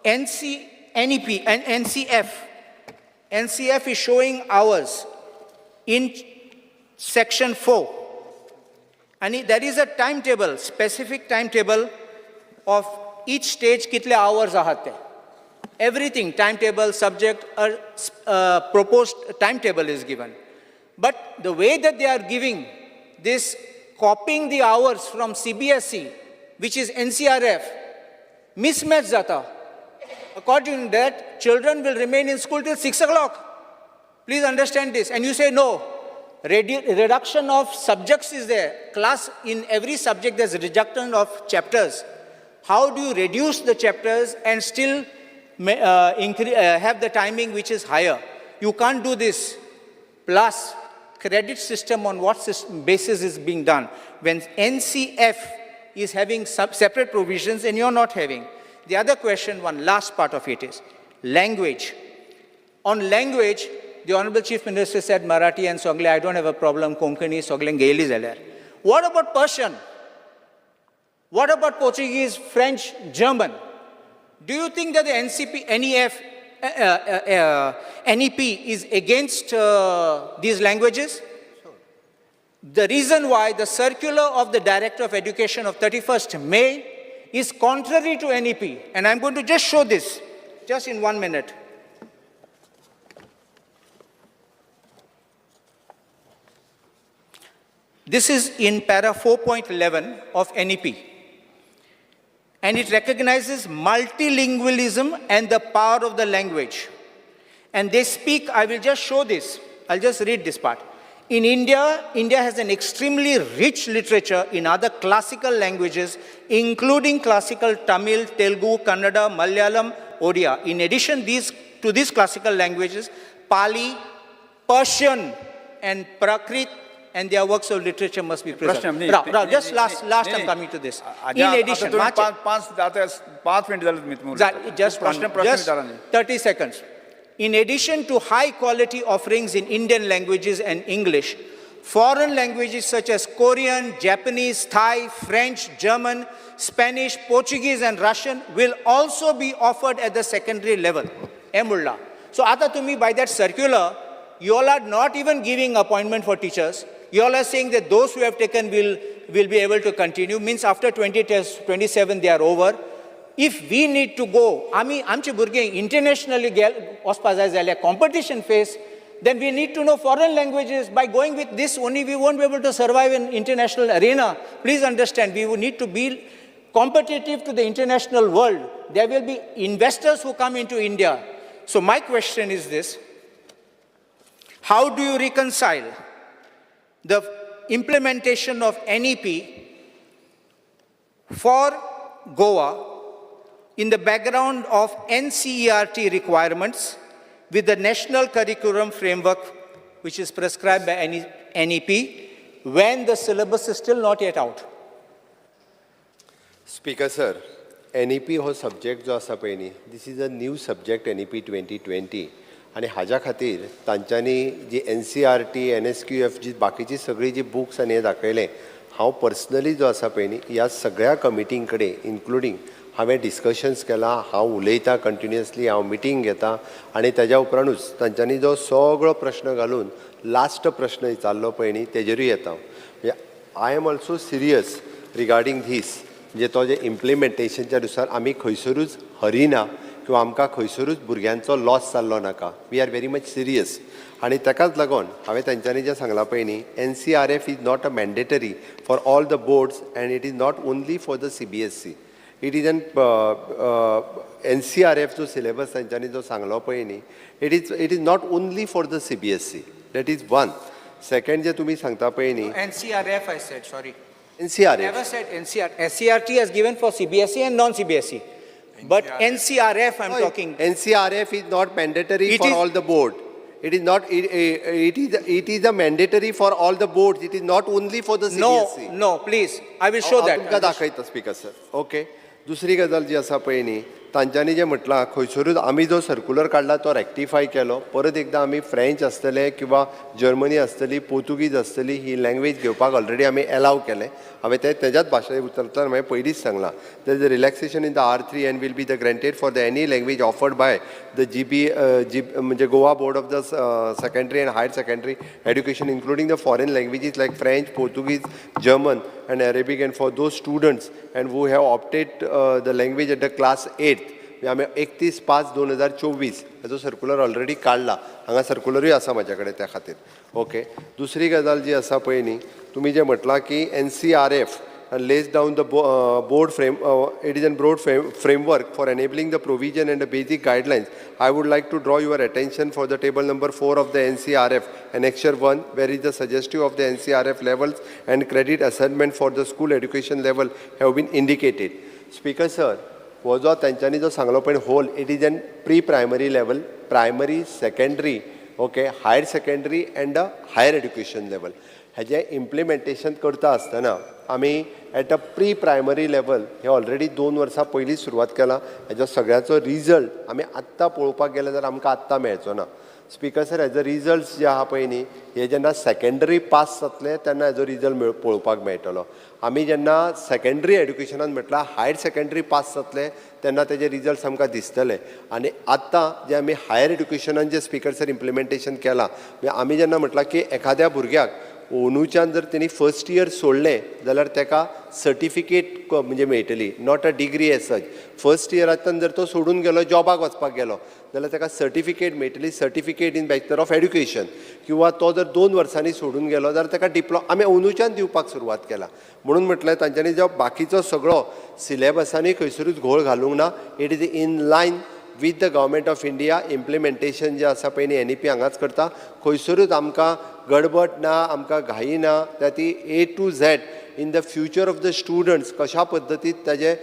NC, NEP and NCF, NCF is showing hours in section 4. And there is a timetable, specific timetable of each stage kitle hours आहात ते. Everything, timetable, subject, proposed timetable is given. But the way that they are giving this, copying the hours from CBSE, which is NCRF, mismatch jata. According to that, children will remain in school till 6 o'clock. Please understand this. And you say no. Reduction of subjects is there. Class, in every subject there's reduction of chapters. How do you reduce the chapters and still have the timing which is higher? You can't do this. Plus, credit system on what basis is being done. When NCF is having separate provisions and you're not having. The other question, one last part of it is language. On language, the Honorable Chief Minister said Marathi and Sogle, I don't have a problem, Konkani, Sogle, Gaeli zalyar. What about Persian? What about Portuguese, French, German? Do you think that the NCP, NEF, NEP is against these languages? The reason why the circular of the Director of Education of 31st May is contrary to NEP. And I'm going to just show this, just in 1 minute. This is in para 4.11 of NEP. And it recognizes multilingualism and the power of the language. And they speak, I will just show this. I'll just read this part. In India, India has an extremely rich literature in other classical languages, including classical Tamil, Telugu, Kannada, Malayalam, Odia. In addition to these classical languages, Pali, Persian, and Prakrit, and their works of literature must be preserved. Rao, just last I'm coming to this. In addition, 5 minutes. Just 30 seconds. In addition to high quality offerings in Indian languages and English, foreign languages such as Korean, Japanese, Thai, French, German, Spanish, Portuguese, and Russian will also be offered at the secondary level. Emulla. So, Ata to me, by that circular, you all are not even giving appointment for teachers. You all are saying that those who have taken will be able to continue. Means after 2027, they are over. If we need to go, आमचे भुरगे internationally वचपा जाय जाल्यार competition face, then we need to know foreign languages. By going with this only, we won't be able to survive in international arena. Please understand, we will need to be competitive to the international world. There will be investors who come into India. So my question is this: how do you reconcile the implementation of NEP for Goa in the background of NCERT requirements with the national curriculum framework which is prescribed by NEP when the syllabus is still not yet out? Speaker sir, NEP हो subject जो आसा पळय न्ही, this is a new subject NEP 2020 आनी हाज्या खातीर तांच्यांनी जी NCERT, NSQF जी बाकीची सगळी जी बुक्स आनी हें दाखयलें, हांव पर्सनली जो आसा पळय न्ही ह्या सगळ्या कमिटीं कडेन इन्क्लुडींग हांवें डिस्कशन्स केलां, हांव उलयतां कंटिन्युअसली, हांव मिटींग घेता आनी ताज्या उपरांतूच तांच्यांनी जो सगळो प्रश्न घालून लास्ट प्रश्न विचारलो पळय न्ही तेजेरूय येता. म्हणजे I am also serious regarding this, म्हणजे तो जे इम्प्लिमेंटेशनच्या नुसार आमी खंयसरूच हरिना किंवा आमकां खंयसरूच भुरग्यांचो लॉस जाल्लो नाका. We are very much serious आनी ताकाच लागून हांवें तांच्यांनी जें सांगलां पळय न्ही, NCRF is not a mandatory for all the boards and it is not only for the CBSE. It is an NCRF जो सिलेबस तांच्यांनी जो सांगलो पळय न्ही, it is not only for the CBSE. That is one. Second जे तुमी सांगता पळय न्ही, NCRF I said, sorry. NCRF. Never said NCR. SCRT has given for CBSE and non-CBSE. But NCRF I'm talking. NCRF is not mandatory for all the board. It is not, it is a mandatory for all the boards. It is not only for the CBSE. No, please. I will show that. तुमकां दाखयता speaker sir. Okay. दुसरी गजाल जी आसा पळय न्ही, तांच्यांनी जें म्हटलां खंयसरूच आमी जो सर्कुलर काडला तो रेक्टिफाय केलो. परत एकदां आमी फ्रेंच आसतले किंवा जर्मनी आसतली, पोर्तुगीज आसतली, ही लँग्वेज घेवपाक ऑलरेडी आमी एलाव केलें. हांवें तें तेज्याच भाशेन उतरतना हांवें पयलींच सांगलां. There is a relaxation in the R3 and will be the granted for the any language offered by the GB म्हणजे Goa board of the secondary and higher secondary education including the foreign languages like French, Portuguese, German and Arabic, and for those students and who have opted the language at the class 8th. आमी 31/5/2024 हेजो circular already काडला. हांगा सर्कुलरूय आसा म्हाज्या कडेन त्या खातीर. Okay. दुसरी गजाल जी आसा पळय न्ही, तुमी जें म्हटलां की NCRF lays down the board frame, it is a broad framework for enabling the provision and the basic guidelines. I would like to draw your attention for the table number 4 of the NCRF, Annexure 1, where is the suggestive of the NCRF levels and credit assignment for the school education level have been indicated. Speaker sir, हो जो तांच्यांनी जो सांगलो पळय whole, it is an pre primary level, primary, secondary, okay, higher secondary and the higher education level. हेजें implementation करता आसतना आमी at a pre primary level hey already 2 वर्सां पयलीं सुरवात केलां. हेजो सगळ्याचो रिजल्ट आमी आत्तां पळोवपाक गेले जाल्यार आमकां आत्तां मेळचो ना. स्पीकर सर, हेजो रिजल्ट्स जे आहा पळय न्ही, हे जेन्ना सेकेंडरी पास जातले तेन्ना हेजो रिजल्ट पळोवपाक मेळटलो. आमी जेन्ना सेकेंडरी एड्युकेशनान म्हटल्यार हायर सेकेंडरी पास जातले तेन्ना तेजे रिजल्ट्स आमकां दिसतले. आनी आतां जे आमी हायर एड्युकेशनान जे स्पीकर सर इम्प्लिमेंटेशन केलां, म्हणजे आमी जेन्ना म्हटलां की एखाद्या भुरग्याक अंदूच्यान जर तेणी फर्स्ट इयर सोडलें जाल्यार तेका सर्टिफिकेट म्हणजे मेळटली, not a degree as such. First इयरांतल्यान जर तो सोडून गेलो, जॉबाक वचपाक गेलो जाल्यार तेका सर्टिफिकेट मेळटली, certificate in bachelor of education. किंवा तो जर 2 वर्सांनी सोडून गेलो जाल्यार तेका डिप्लोमा. आमी अंदूच्यान दिवपाक सुरवात केला. म्हणून म्हटलें तांच्यांनी जो बाकीचो सगळो सिलेबसांनी खंयसरूच घोळ घालूंक ना. It is in line with the Government of India implementation. जें आसा पळय न्ही, एनईपी हांगाच करता. खंयसरूच आमकां गडबड ना, आमकां घाई ना. त्या ती A to Z in the future of the students, कशा पद्दतीत ताजें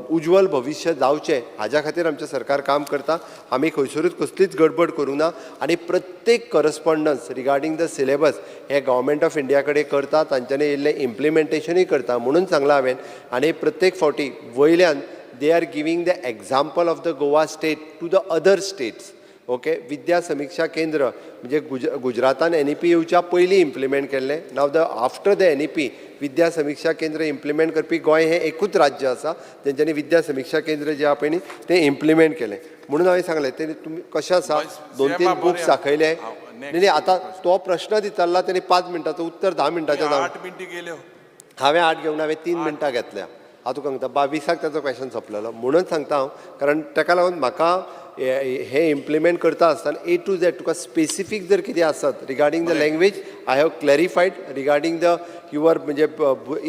उज्ज्वल भविश्य जावचें हाज्या खातीर आमचें सरकार काम करता. आमी खंयसरूच कसलीच गडबड करूंक ना आनी प्रत्येक correspondence regarding the syllabus hey government of India कडेन करता, तांच्यांनी येयल्लें इम्प्लिमेंटेशनूय करता म्हणून सांगलां हांवें. आनी प्रत्येक फावटी वयल्यान they are giving the example of the Goa state to the other states, okay? विद्या समिक्षा केंद्र म्हणजे गुजरातान एनईपी येवच्या पयलीं इम्प्लिमेंट केल्लें. Now the after the NEP, विद्या समिक्षा केंद्र इम्प्लिमेंट करपी गोंय हें एकूच राज्य आसा, तेंच्यांनी विद्या समिक्षा केंद्र जें आहा पळय न्ही तें इम्प्लिमेंट केलें. म्हणून हांवें सांगलें तें तुमी कशें आसा, दोन तीन बुक्स दाखयले. न्ही न्ही, आतां तो प्रश्न विचारला तेणी 5 मिनटाचो उत्तर 10 मिनटाचें जावन 8 मिनटी गेल्यो. हांवें 8 घेवना, हांवें 3 मिनटां घेतल्या. हांव तुका सांगता, 22 ताचो क्वेश्चन सोंपलेलो म्हणून सांगता हांव, कारण ताका लागून म्हाका हे इम्प्लिमेंट करता आसतना ए टू झॅड तुका स्पेसिफीक जर कितें आसत regarding the language, I have clarified regarding the your म्हणजे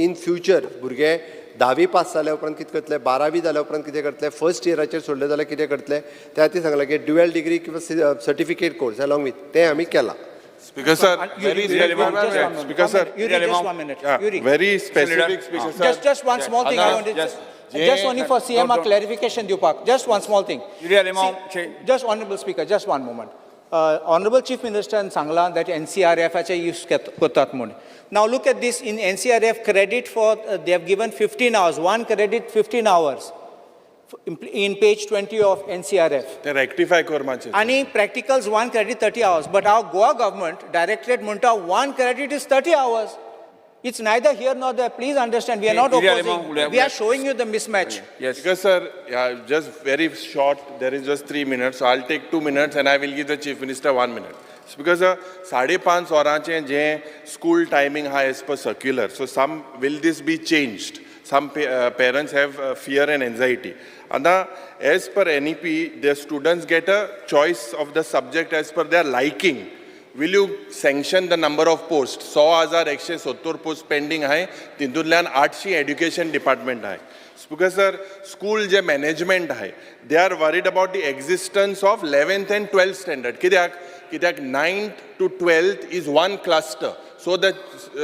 इन फ्युचर भुरगे धावी पास जाल्या उपरांत कितें करतले, बारावी जाल्या उपरांत कितें करतले, फर्स्ट इयराचेर सोडले जाल्यार कितें करतले, त्या खातीर सांगलें की ड्युएल डिग्री किंवा सर्टिफिकेट कोर्स अलॉंग विथ तें आमी केलां. Speaker sir, very Yuri, just one minute. Speaker sir, Yuri, just one minute. Yuri. Very specific, Speaker sir. Just one small thing I wanted to just only for CM a clarification दिवपाक. Just one small thing. Yuri Alemao, Just honorable speaker, just one moment. Honorable Chief Minister सांगला that NCRF चे use करतात म्हूण. Now look at this in NCRF credit for, they have given 15 hours, one credit 15 hours in page 20 of NCRF. ते rectify कर मातशें. आणि practicals one credit 30 hours. But our Goa government directorate म्हणटा one credit is 30 hours. It's neither here nor there. Please understand, we are not Yuri opposing. Alemao, We are showing you the mismatch. Yes. Because sir, yeah, just very short, there is just 3 minutes, so I'll take 2 minutes and I will give the Chief Minister one minute. Because 5:30 वरांचें जें school timing आहा as per circular, so some, will this be changed? Some parents have fear and anxiety. आतां as per NEP, the students get a choice of the subject as per their liking. Will you sanction the number of post? 16170 post pending आहाय, तितूंतल्यान 800 education department आहाय. Because sir, school J management आहाय, they are worried about the existence of 11th and 12th standard. कित्याक? कित्याक 9th to 12th is one cluster, so the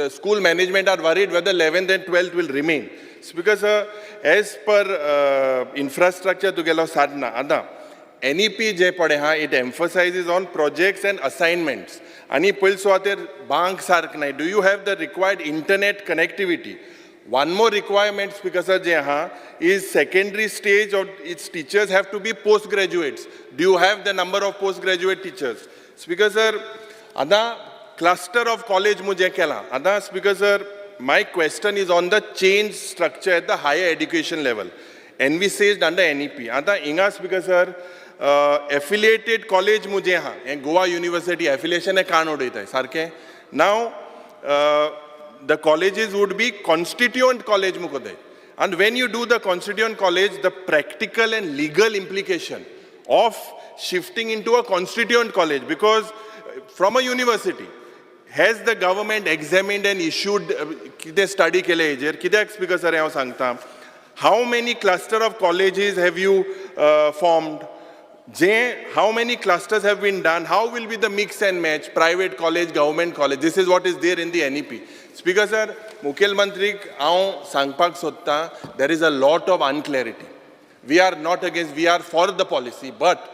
school management are worried whether 11th and 12th will remain. Because as per infrastructure तुगेलो साधना, आतां NEP जे पळय आहा, it emphasizes on projects and assignments आनी पयले सुवातेर बांक सारक नाय. Do you have the required internet connectivity? One more requirement, Speaker sir, जे आहा is secondary stage of its teachers have to be post graduates. Do you have the number of post graduate teachers? Speaker sir, आतां cluster of college म्हूण जें केलां, आतां Speaker sir, my question is on the change structure at the higher education level envisaged under NEP. आतां हिंगा speaker sir, affiliated college म्हूण जें आहा, हें गोवा युनिवर्सिटी एफिलिएशन हें काण उडयताय सारकें. Now the colleges would be constituent college मुकोदय, and when you do the constituent college, the practical and legal implication of shifting into a constituent college, because from a university, has the government examined and issued कितें study केलें हेजेर? कित्याक speaker sir हांव सांगता, how many cluster of colleges have you formed? J how many clusters have been done? How will be the mix and match, private college, government college? This is what is there in the NEP. Speaker sir, मुखेलमंत्रीक हांव सांगपाक सोदतां, there is a lot of unclarity. We are not against, we are for the policy, but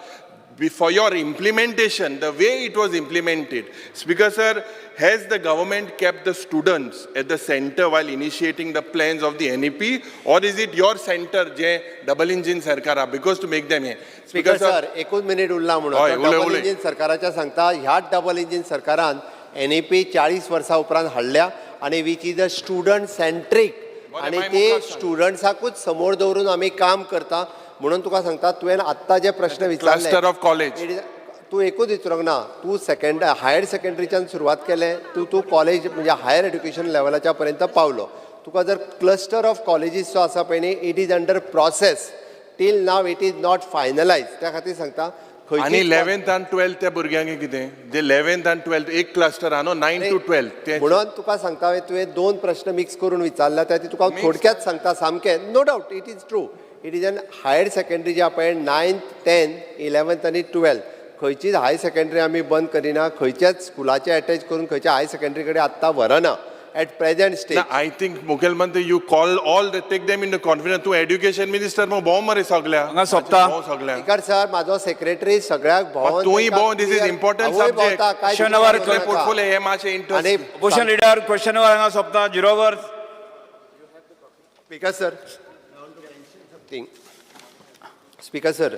For your implementation, the way it was implemented, Speaker sir, has the government kept the students at the center while initiating the plans of the NEP, or is it your center, J double engine सरकार, because to make them here? Speaker sir एकूच minute उरला हय, म्हणून उलय, double उलय. Engine सरकाराच्या सांगता ह्याच डबल इंजीन सरकारान एनईपी 40 वर्सां उपरांत हाडल्या आनी which is a student centric बरें, आनी मागीर ते मुखार सांग. स्टुडंट्साकूच समोर दवरून आमी काम करता म्हणून तुका सांगता तुवें आत्तां जे प्रश्न विचारले Cluster of college. तूं एकूच विचारूंक ना तूं सेकंड हायर सेकंडरीच्यान सुरवात केलें तूं तूं कॉलेज म्हणजे हायर एड्युकेशन लेवलाच्या पर्यंत पावलो तुका जर क्लस्टर ऑफ कॉलेजीस जो आसा पळय न्ही it is under process till now it is not finalize त्या खातीर सांगता आनी खंयचीच 11th आनी 12th त्या भुरग्यांक कितें जे 11th आनी 12th एक क्लस्टर आहा न्हू 9 टू 12 ते म्हणून तुका सांगता हांवें तुवें दोन प्रश्न मिक्स करून विचारला त्या खातीर तुका हांव थोडक्यात सांगता सामकें no doubt it is true it is an higher secondary जी आहा पळय नायन्थ टेन्थ इलेवन्थ आनी टुवेल्थ खंयचीच हायर सेकंडरी आमी बंद करिना खंयच्याच स्कुलाचे एटॅच करून खंयच्या हायर सेकंडरी कडेन आत्तां व्हरना at present stage. I think मुखेलमंत्री you call all the take them in the confidence. तूं एड्युकेशन मिनिस्टर मग भोंव मरे सगळ्या हांगा सोंपता. भोंव सगळ्या स्पीकर सर म्हाजो सेक्रेटरी सगळ्याक भोंवन तूंय तांकां भोंव, this is clear- important हांवूय subject. भोंवता, काय Question तुमी hour करूं नाका. पोर्टफोलियो हे मातशें आनी interest. Opposition leader question our हांगा सोंपता zero hour. Speaker sir, speaker sir,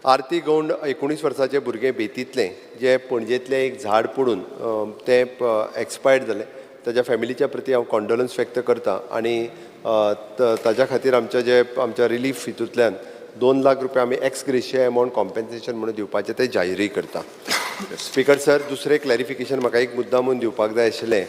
Aarti Gaund 19 वर्साचें भुरगें बेतींतलें जें पणजेंतलें एक झाड पडून तें एक्सपायर्ड जालें ताच्या फॅमिलीच्या प्रती हांव कॉन्डोलन्स व्यक्त करता आनी ताच्या खातीर आमच्या जे आमच्या रिलीफ हितूंतल्यान 2 लाख रुपया आमी एक्स ग्रेशिया अमावंट कॉम्पेन्सेशन म्हणून दिवपाचें तें जाहीरय करता. स्पीकर सर, दुसरें क्लॅरिफिकेशन म्हाका एक मुद्दा म्हूण दिवपाक जाय आशिल्लें.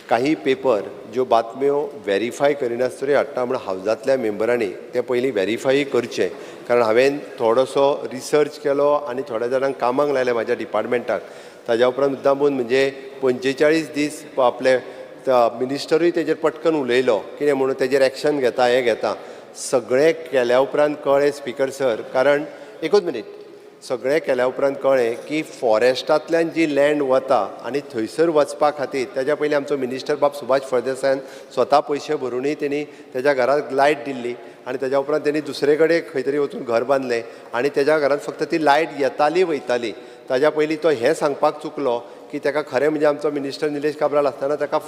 काही पेपर ज्यो बातम्यो वेरीफाय करिनासतरी हाडटा म्हूण हावजांतल्या मेंबरांनी तें पयलीं वेरीफाय करचें कारण हांवें थोडोसो रिसर्च केलो आनी थोड्या जाणांक कामाक लायलें म्हाज्या डिपार्टमेंटाक. ताज्या उपरांत मुद्दामून म्हणजे 45 दीस आपले मिनिस्टरूय तेजेर पटकन उलयलो कितें म्हणून तेजेर एक्शन घेता हें घेता सगळें केल्या उपरांत कळ्ळें स्पीकर सर कारण एकूच मिनीट सगळें केल्या उपरांत कळ्ळें की फॉरेस्टांतल्यान जी लँड वता आनी थंयसर वचपा खातीर तेज्या पयलीं आमचो मिनिस्टर बाब सुभाष फळदेसायान स्वता पयशे भरुनूय तेणी तेज्या घराक लायट दिल्ली आनी तेज्या उपरांत तेणी दुसरे कडेन खंय तरी वचून घर बांदलें आनी तेज्या घरांत फक्त ती लायट येताली वयताली. ताज्या पयलीं तो हें सांगपाक चुकलो की ताका खरें म्हणजे आमचो मिनिस्टर निलेश काब्राल आसतना ताका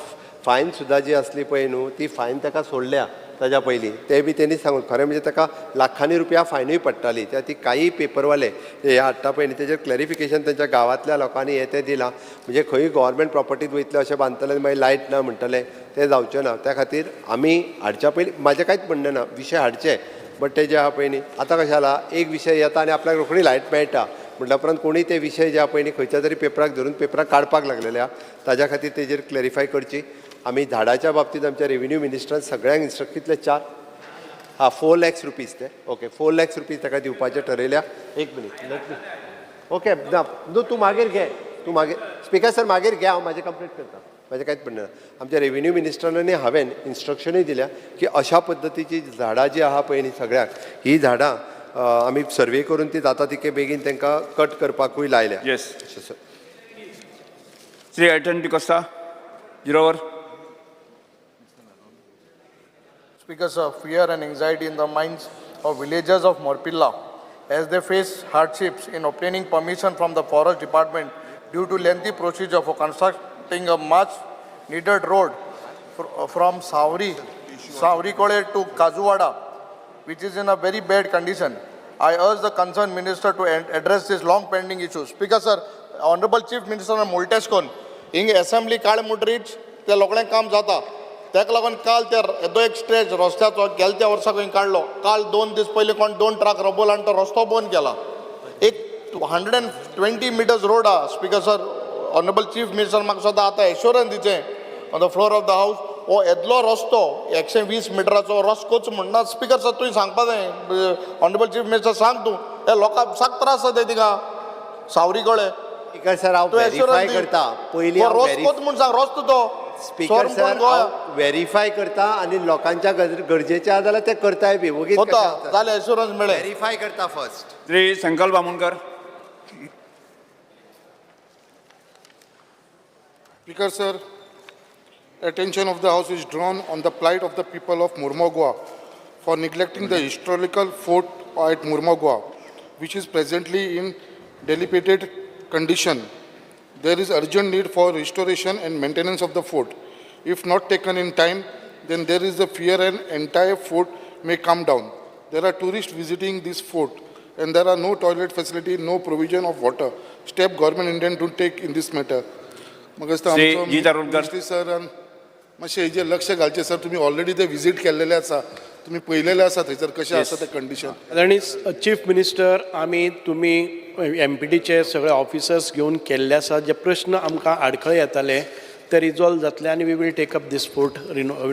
फायन सुद्दां जी आसली पळय न्हू ती फायन ताका सोडल्या ताज्या पयलीं ते बी तेणी सांगून खरें म्हणजे ताका लाखांनी रुपया फायनूय पडटाली. त्या ती काही पेपरवाले हे हाडटा पळय न्ही तेजेर क्लॅरिफिकेशन तेंच्या गांवांतल्या लोकांनी हें तें दिलां म्हणजे खंय गव्हर्मेंट प्रॉपर्टीत वयतले अशें बांदतले आनी मागीर लायट ना म्हणटले तें जावचें ना. त्या खातीर आमी हाडच्या पयलीं म्हाजें कांयच म्हणणें ना विशय हाडचे बट ते जे आहा पळय न्ही आतां कशें जाला एक विशय येता आनी आपल्याक रोखडी लायट मेळटा म्हटल्या उपरांत कोणूय ते विशय जे आहा पळय न्ही खंयच्या तरी पेपराक धरून पेपराक काडपाक लागलेले आहा ताज्या खातीर तेजेर क्लॅरिफाय करची. आमी झाडाच्या बाबतींत आमच्या रेव्हेन्यू मिनिस्टरान सगळ्यांक इन्स्ट्रक्ट कितले 4 हा 4 लॅक्स रुपीज ते ओके 4 लॅक्स रुपीज ताका दिवपाचे ठरयल्या. एक मिनीट ओके ना न्हू तूं मागीर घे तूं मागीर स्पीकर सर मागीर घे हांव म्हाजें कंप्लीट करता म्हाजें कांयच म्हणणें ना. आमच्या रेव्हेन्यू मिनिस्टरान हांवें इन्स्ट्रक्शनूय दिल्या की अशा पद्दतीची झाडां जी आहा पळय न्ही सगळ्याक ही झाडां आमी सर्वे करून ती जाता तितके बेगीन तांकां कट करपाकूय लायल्या. Yes. Sir. Shri Elton D'Costa zero hour. Speaker sir, fear and anxiety in the minds of villagers of Morpilla as they face hardships in obtaining permission from the forest department due to lengthy procedure for constructing a much needed road from Savrikole to Kajuwada, which is in a very bad condition. I urge the concerned minister to address this long pending issue. Speaker sir, Honorable Chief Minister Molteskon, hing assembly काळ म्हणटरीच ते लोकांक काम जाता ताका लागून काल ते येदो एक स्ट्रेच रस्त्याचो गेल्या त्या वर्सा खंय काडलो काल 2 दीस पयलीं कोण 2 ट्रक रबोल आनी तो रस्तो बंद केला. एक 120 मिटर्स रोड आहा. Speaker sir, honourable chief minister म्हाका सुद्दां आतां एश्योरन्स दिचें on the floor of the house हो येदलो रस्तो 120 मिटराचो रस्तोच म्हणना. स्पीकर सर तुवें सांगपा जाय ऑनरेबल चीफ मिनिस्टर सांग तूं हे लोकांक साक त्रास जाता थिंगा सावरी कडेन. स्पीकर सर हांव वेरीफाय करता पयलीं रस्तोच म्हूण सांग रस्तो तो स्पीकर सर हांव वेरीफाय करता आनी लोकांच्या गरजेचें आहा जाल्यार तें करताय बी वगीच होता जालें एश्योरन्स मेळ्ळें वेरीफाय करता first. Shri Sankalp Amonkar. Speaker sir, attention of the House is drawn on the plight of the people of Mormugao for neglecting the historical fort at Mormugao, which is presently in dilapidated condition. There is urgent need for restoration and maintenance of the fort. If not taken in time, then there is a fear an entire fort may come down. There are tourists visiting this fort and there are no toilet facility, no provision of water. Step government intend to take in this matter. म्हाका दिसता श्री आमचो जी Darodkar. Ministry सरान मातशें हेजेर लक्ष घालचें sir. तुमी ऑलरेडी ते विजीट केल्लेले आसा, तुमी पळयलेले आसा थंयसर कशें आसा तें कंडिशन. आनी चीफ मिनिस्टर, आमी तुमी एमपीटीचे सगळे ऑफिसर्स घेवन केल्ले आसा. जे प्रश्न आमकां आडखळे येताले ते रिजॉल्व जातले आनी we will take up this fort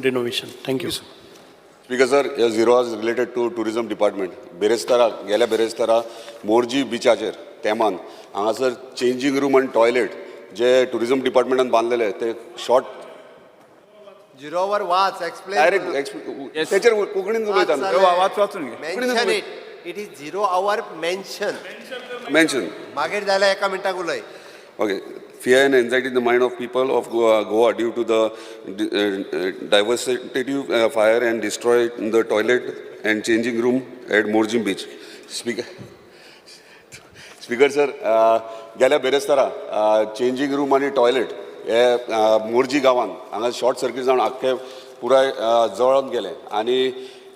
renovation. Thank you. Speaker sir, हे zero hours related to tourism department. बिरेस्तारा, गेल्या बिरेस्तारा मोरजी बिचाचेर तेमान हांगासर चेंजींग रूम आनी टॉयलेट जे टुरिजम डिपार्टमेंटान बांदलेले ते शॉर्ट झिरो our वाच, एक्सप्लेन. डायरेक्ट तेचेर कोंकणीन उलयता. वाच, वाचून घे. Mention it. It is zero hour, mention. Mention. मागीर जाल्यार एका मिनटाक उलय. Okay. Fear and anxiety in the mind of people of Goa due to the devastative fire and destroy the toilet and changing room at Morjim Beach. Speaker sir, गेल्या बेरेस्तारा changing room आनी toilet हे मोरजी गांवान हांगा short circuit जावन आख्खे पुराय जळोन गेले. आनी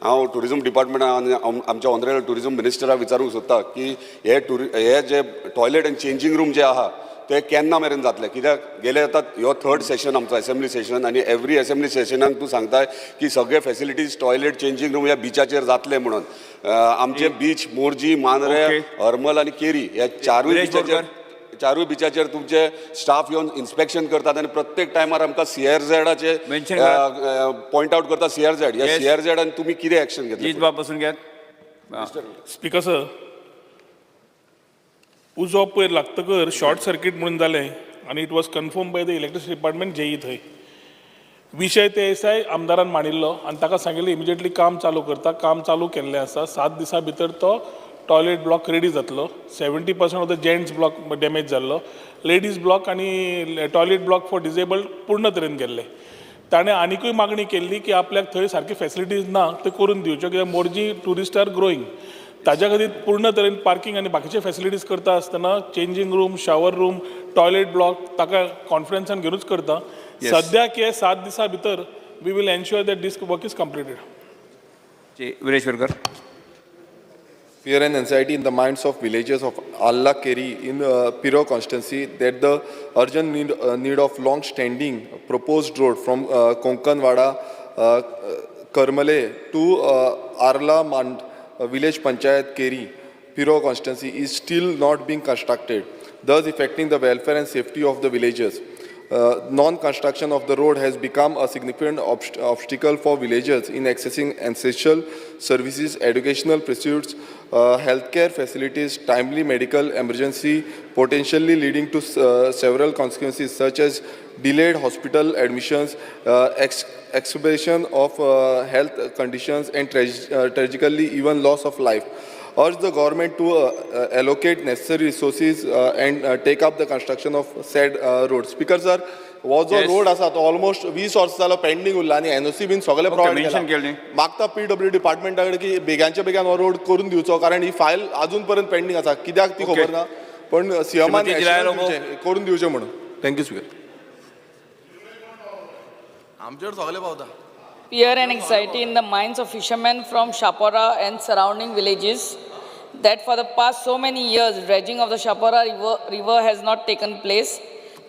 हांव टुरिजम डिपार्टमेंटान आनी आमच्या ऑनरेबल टुरिजम मिनिस्टराक विचारूंक सोदता की हे जे टॉयलेट आनी चेंजींग रूम जे आहा ते केन्ना मेरेन जातले? कित्याक गेले आतां ह्यो थर्ड सेशन आमचो असेंब्ली सेशन आनी एवरी असेंब्ली सेशनाक तूं सांगताय की सगळे फॅसिलिटीज टॉयलेट चेंजींग रूम ह्या बिचाचेर जातले म्हणून. आमचे बीच मोरजी, मांद्रे, हरमल आनी केरी ह्या चारूय विरेश बिचाचेर बोरकर. चारूय बिचाचेर तुमचे स्टाफ येवन इन्स्पेक्शन करतात आनी प्रत्येक टायमार आमकां सीआरझेडाचे Mention करात. पॉयंट आउट करता सीआरझेड ह्या. सीआरझेडान तुमी कितें एक्शन घेतलें? जीत बाब बसून घेयात. स्पीकर सर, उजो पयर लागतकर शॉर्ट सर्कीट म्हणून जालें आनी it was confirm by the electricity department JE. थंय विशय ते दिसाय आमदारान मांडिल्लो आनी ताका सांगिल्लें इमिजिएटली काम चालू करता. काम चालू केल्लें आसा. 7 दिसां भितर तो टॉयलेट ब्लॉक रेडी जातलो. 70% of the gents block damage जाल्लो. लेडीज ब्लॉक आनी टॉयलेट ब्लॉक फॉर डिजेबल्ड पूर्ण तरेन गेल्ले. ताणें आनिकूय मागणी केल्ली की आपल्याक थंय सारकी फेसिलिटीज ना, त्यो करून दिवच्यो, कित्याक मोरजी tourist are growing. ताज्या खातीर पूर्ण तरेन पार्किंग आनी बाकीचे फेसिलिटीज करता आसतना changing room, shower room, toilet block ताका कॉन्फिडन्सान घेवनूच करता. सद्याक हे 7 दिसां भितर we will ensure that this work is completed. Viresh Verkar. Fear and anxiety in the minds of villagers of Arla Keri in Piro constituency that the urgent need of long-standing proposed road from Konkanwada, Karmale to Arla Mand village Panchayat Keri, Piro constituency is still not being constructed, thus affecting the welfare and safety of the villagers. Non-construction of the road has become a significant obstacle for villagers in accessing essential services, educational pursuits, healthcare facilities, timely medical emergency, potentially leading to several consequences such as delayed hospital admissions, exacerbation of health conditions, and tragically even loss of life. Urge the government to allocate necessary resources and take up the construction of said road. Speaker sir, हो जो road आसा तो almost 20 वर्सां जालो pending उरला आनी NOC बीन सगळे प्रोवायड mention केला. केलें. मागता पीडब्ल्यू डिपार्टमेंटा कडेन की बेगानच्या बेगान हो रोड करून दिवचो, कारण ही फायल अजून पर्यंत पेंडींग आसा. कित्याक ती खबर ना, पण सीएमान श्रीमती जिलाय लोबो. करून दिवचें म्हणून. Thank you speaker. आमच्यावर सगळे पावता. Fear and anxiety in the minds of fishermen from Chapora and surrounding villages that for the past so many years, dredging of the Chapora river has not taken place.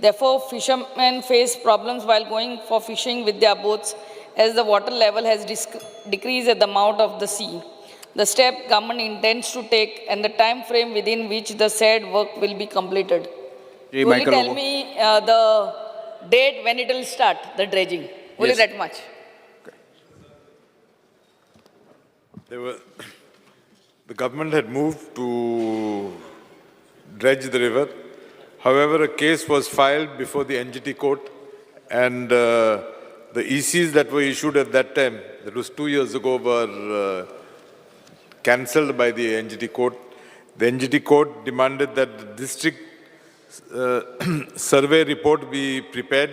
Therefore, fishermen face problems while going for fishing with their boats as the water level has decreased at the mouth of the sea. The step government intends to take and the time frame within which the said work will be completed. Shri Will you Michael tell Lobo. me the date when it will start, the dredging? Only Yes. that much. The government had moved to dredge the river. However, a case was filed before the NGT court, and the ECs that were issued at that time, that was 2 years ago, were cancelled by the NGT court. The NGT court demanded that the district survey report be prepared,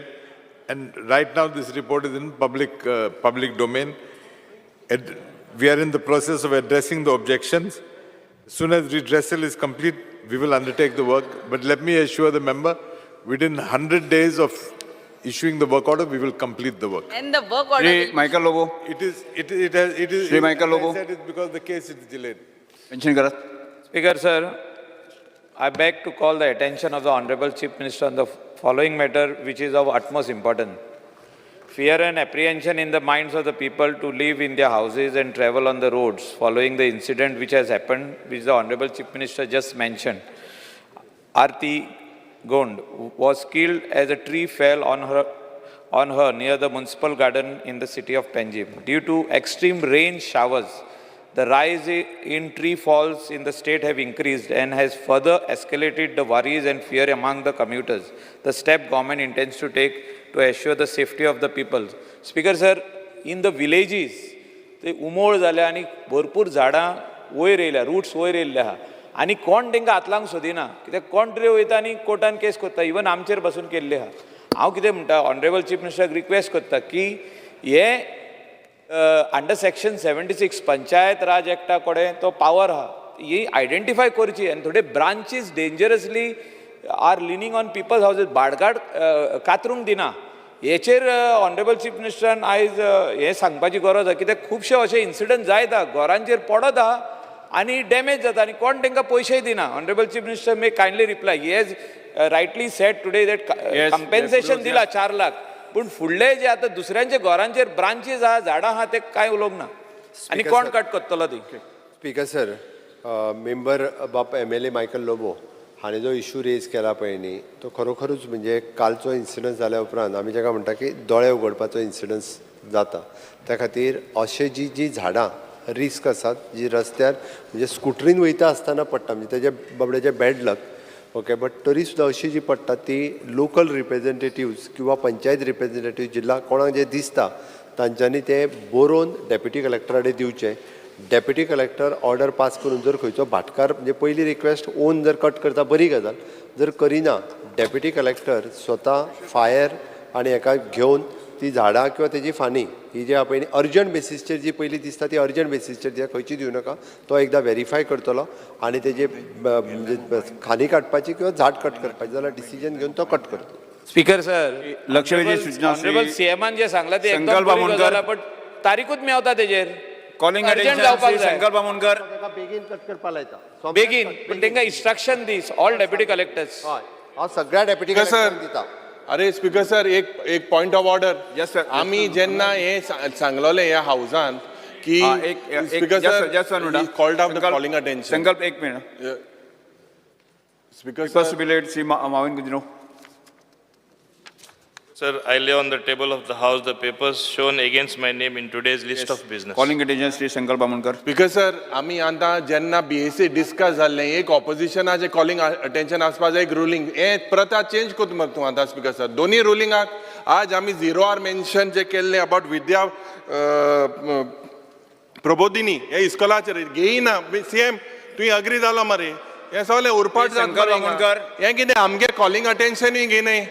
and right now this report is in public domain. We are in the process of addressing the objections. As soon as redressal is complete, We will undertake the work, but let me assure the member, within 100 days of issuing the work order, we will complete the work. And the work order Shri Michael Lobo. It is, it, it has, it is. Shri Michael I Lobo. said it because the case is delayed. Mention करात. Speaker, sir, I beg to call the attention of the Honorable Chief Minister on the following matter, which is of utmost importance. Fear and apprehension in the minds of the people to live in their houses and travel on the roads following the incident which has happened, which the Honorable Chief Minister just mentioned. Arti Gond was killed as a tree fell on her near the municipal garden in the city of Panjim. Due to extreme rain showers, the rise in tree falls in the state have increased and has further escalated the worries and fear among the commuters. The step government intends to take to assure the safety of the people. Speaker sir, in the villages, ते उमोळ जाल्या आनी भरपूर झाडां वयर येयल्या, roots वयर येयल्ले आहा आनी कोण तांकां हात लावंक सोदिना, कित्याक कोण तरी वयता आनी कोर्टान केस करता. इवन आमचेर बसून केल्ली आहा. हांव कितें म्हणटा, ऑनरेबल चीफ मिनिस्टराक रिक्वेस्ट करता की हे अंडर सेक्शन 76 पंचायत राज एक्टा कडेन तो पावर आहा, ही आयडेंटिफाय करची आनी थोडे branches dangerously are leaning on people's houses, भाटकाड कातरूंक दिना. हेचेर ऑनरेबल चीफ मिनिस्टरान आयज हें सांगपाची गरज आहा, कित्याक खुबशे अशे इन्सिडंट जायत आहा, घरांचेर पडत आहा आनी डॅमेज जाता आनी कोण तांकां पयशेय दिना. Honourable Chief Minister may kindly reply. He has rightly said today that compensation दिला 4 लाख, पूण फुडले जे आतां दुसऱ्यांच्या घरांचेर ब्रांचीस आहा, झाडां आहा, ते कांय उलोवंक ना आनी कोण कट करतलो ती. स्पीकर सर, मेंबर बाब एमएलए मायकल लोबो हाणें जो इशू रेज केला पळय न्ही, तो खरोखरूच म्हणजे कालचो इन्सिडन्स जाल्या उपरांत आमी जाका म्हणटा की दोळे उगडपाचो इन्सिडन्स जाता. त्या खातीर अशें जी जी झाडां रिस्क आसात, जी रस्त्यार म्हणजे स्कुटरीन वयता आसतना पडटा, म्हणजे तेजे बाबड्याचे बॅड लक, ओके, बट तरी सुद्दां अशी जी पडटा ती लोकल रिप्रेझेंटेटिव्ज किंवा पंचायत रिप्रेझेंटेटिव्ह जिल्हा कोणाक जे दिसता तांच्यांनी ते बरोवन डेप्युटी कलेक्टरा कडेन दिवचें. डेप्युटी कलेक्टर ऑर्डर पास करून जर खंयचो भाटकार म्हणजे पयली रिक्वेस्ट ओन जर कट करता, बरी गजाल. जर करिना, डेप्युटी कलेक्टर स्वता फायर आनी हेका घेवन ती झाडां किंवा तेजी फांदी ही जी आहा पळय न्ही, अर्जंट बेसीसचेर जी पयली दिसता ती अर्जंट बेसीसचेर ती खंयची दिवं नाका, तो एकदां वेरीफाय करतलो आनी तेजे म्हणजे खांदी काडपाची किंवा झाड कट करपाची जाल्यार डिसिजन घेवन तो कट करतलो. स्पीकर सर, लक्षवेधी सूचना श्री ऑनरेबल सीएमान जे सांगला ते एकदम संकल्प बरी आमोणकर. गजाल आहा, बट तारीखूच मेवता तेजेर. कॉलिंग Urgent attention जावपाक श्री जाय. संकल्प आमोणकर. बेगीन कट करपा लायता. बेगीन, पण तांकां इन्स्ट्रक्शन दी ऑल डेप्युटी कलेक्टर्स. हय, हांव सगळ्या डेप्युटी स्पीकर सर, कलेक्टरांक दिता. अरे स्पीकर सर, एक एक point of order. Yes, sir. आमी जेन्ना हे सांगलोले ह्या हावजान की हा, एक एक speaker sir, just one minute. Called out the calling attention. संकल्प, एक minute. Speaker First sir, to Shri Mauvin Godinho. Sir, I lay on the table of the House the papers shown against my name in today's list of business. Calling attention Shri Sankalp Amonkar. Speaker sir, आमी आतां जेन्ना BAC discuss जाल्लें, एक ऑपोजिशनाचें calling attention आसपा जाय, एक ruling. हें प्रथा चेंज करता मरे तूं आतां स्पीकर सर. दोनी रुलिंगाक आज आमी झिरो आर मेन्शन जे केल्लें अबाउट विद्या प्रबोधिनी हे इस्कोलाचेर घेयना सीएम, तुवें अग्री जालो मरे. हें सगळें उरपाट जाता शंकर मरे हिंगा. बामणकर. हें कितें आमगे कॉलिंग अटेन्शनूय घेयनाय,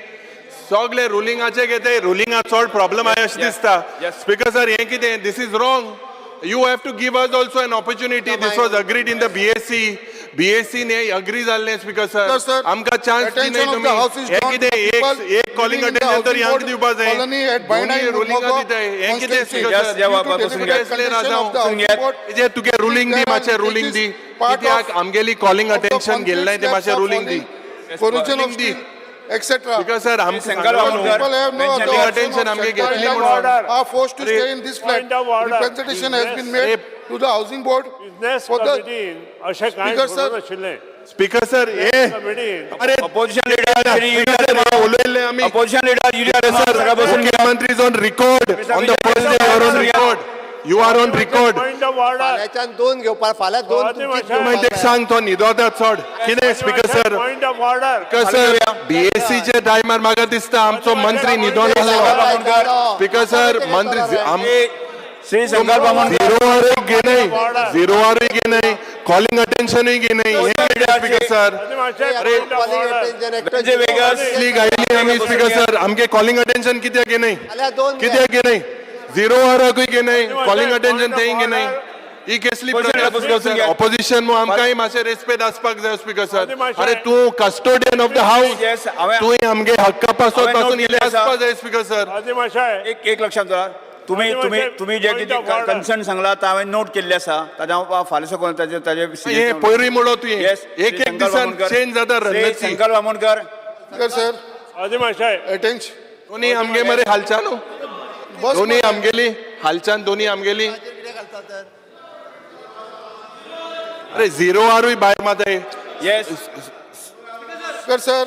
सगळे रुलिंगाचे घेताय. रुलिंगा चड प्रॉब्लम आहे अशें दिसता. स्पीकर सर, हें कितें? This is wrong. You have to give us also an opportunity. This was agreed in the BAC. BAC ने अग्री जाल्लें स्पीकर सर, आमकां चान्स दिनाय तुमी. हें कितें? एक एक कॉलिंग अटेन्शन तर ह्यांक दिवपा जाय, दोनूय रुलिंगां दिताय. हें कितें स्पीकर सर? तुगे रुलिंग दी मातशें, रुलिंग दी. कित्याक आमगेली कॉलिंग अटेन्शन गेल्लें ते मातशें ruling the. Corrosion of steel, etc. Because sir, आमकां People have no other attention आमगे घेतली म्हणून. Are forced to stay in this flat. Representation has been made to the housing board business for the कमिटीन अशें कांय Speaker, sir. करूंक नाशिल्लें. Speaker sir, हे अरे अपोजिशन लिडर उलयल्ले आमी. अपोजिशन लिडर युरी सर, मुख्यमंत्री is on record. On the first day you are on record, you are on record. Point of order. फाल्यांच्यान दोन घेवपा, फाल्यां दोन तुमचीच तूं मागीर तेका सांग, तो न्हिदोता चड. कितें speaker sir? Point of order. Speaker sir, बीएसीच्या टायमार म्हाका दिसता आमचो मंत्री न्हिदोन आसलो. स्पीकर सर, मंत्री श्री संकल्प आमोणकर. झिरो आरय घेनाय, झिरो आरय घेनाय, कॉलिंग अटेन्शनूय घेनाय. हें कितें स्पीकर सर? अरे इतली गायली आमी स्पीकर सर, आमगे कॉलिंग अटेन्शन कित्याक घेनाय? कित्याक घेनाय? झिरो आराकूय घेनाय, कॉलिंग अटेन्शन तेय घेनाय. ही केसली प्रथा ऑपोजिशन आमकांय मातशें रेस्पेद आसपाक जाय स्पीकर सर. अरे तूं कस्टोडियन ऑफ the house, तुवें आमगे हक्का पासत पासून इल्लें आसपाक जाय स्पीकर सर. एक एक लक्षात दवरात, तुम्ही तुम्ही तुम्ही जे कितें कन्सर्न सांगला तो हांवें नोट केल्ले आसा, ताजें हांव फाल्यां साकून ताजे ताजे हे पयरूय म्हणलो तुवें एक एक दिसान चेंज जाता रणनीती. Shankar Bamonkar sir attention. दोन्ही आमगे मरे हालचान, दोन्ही आमगेली हालचान, दोन्ही आमगेली. अरे झिरो आरूय भायर मात. Yes speaker sir.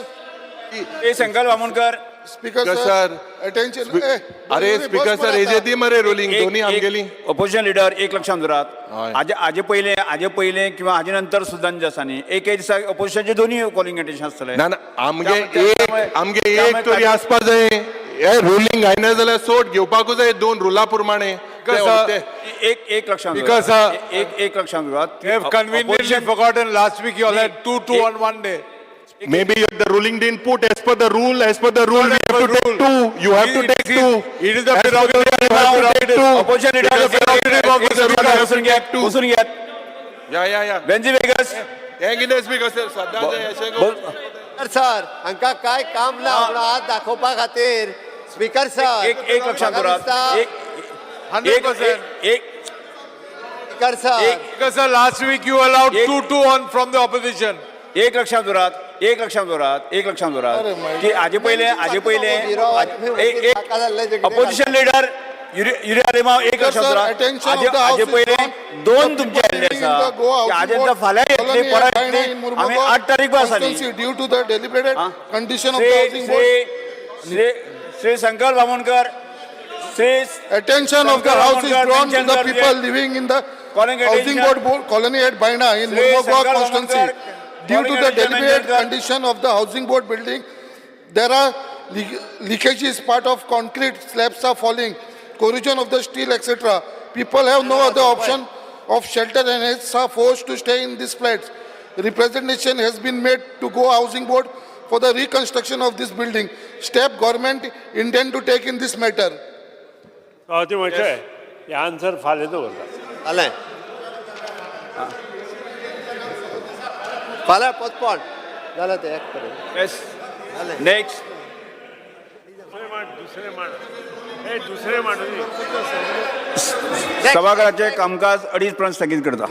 Shankar Bamonkar. Speaker sir attention. अरे स्पीकर सर हेजे दी मरे रुलींग दोन्ही आमगेली. ऑपोजिशन लिडर एक लक्षात दवरात, हाजे पयलें हाजे पयलें किंवा हाजे नंतर सुद्दां जे आसा न्ही एक एक दिसा ऑपोजिशनचे दोन्ही कॉलिंग अटेन्शन आसतलें. ना ना आमगे एक आमगे एक तरी आसपा जाय. हे रुलींग घायना जाल्यार सोड घेवपाकूच जाय दोन रुला प्रमाणे. एक एक लक्षात Because sir, एक एक लक्षात दवरात, you have conveniently forgotten last week you all had 2-2 on one day. Maybe the ruling didn't put as per the rule. As per the rule, we have to take two. You have to take two. It is the prerogative. You have to take two. Opposition leader. Prerogative of the speaker. बसून घेयात. या या या. बेंजी वेगस. हें कितें speaker sir सदांच अशें. Sir हांकां काय काम ना म्हणून हात दाखोवपा खातीर स्पीकर सर. एक एक लक्षात दवरात, एक 100%. एक speaker sir. Speaker sir, last week you allowed 2-2 on from the opposition. एक लक्षात दवरात, एक लक्षात दवरात, एक लक्षात दवरात की हाजे पयलें हाजे पयलें ऑपोजिशन लिडर युरी आलेमाव एक लक्षात दवरात, हाजे पयलें दोन तुमचे आयिल्ले आसा की हाजे नंतर फाल्यां येतली परत येतली आमी 8 तारीख आसा न्ही. Due to the deliberated condition of the housing board. Shri Shankar Bamonkar. Shri attention of the house is drawn to the people living in the housing board colony at Baina in Mormugao constituency. Due to the deliberate condition of the housing board building, there are leakages, part of concrete slabs are falling, corrosion of the steel, etc. People have no other option of shelter and hence are forced to stay in these flats. Representation has been made to Goa Housing Board for the reconstruction of this building. Step government intend to take in this matter. हे answer फाल्यां दवरता. जालें फाल्यां postpone जालें तें एक करून. Yes next. दुसरे मांड दुसरे मांड. सभाघराचें कामकाज 2:30 पर्यंत स्थगीत करता.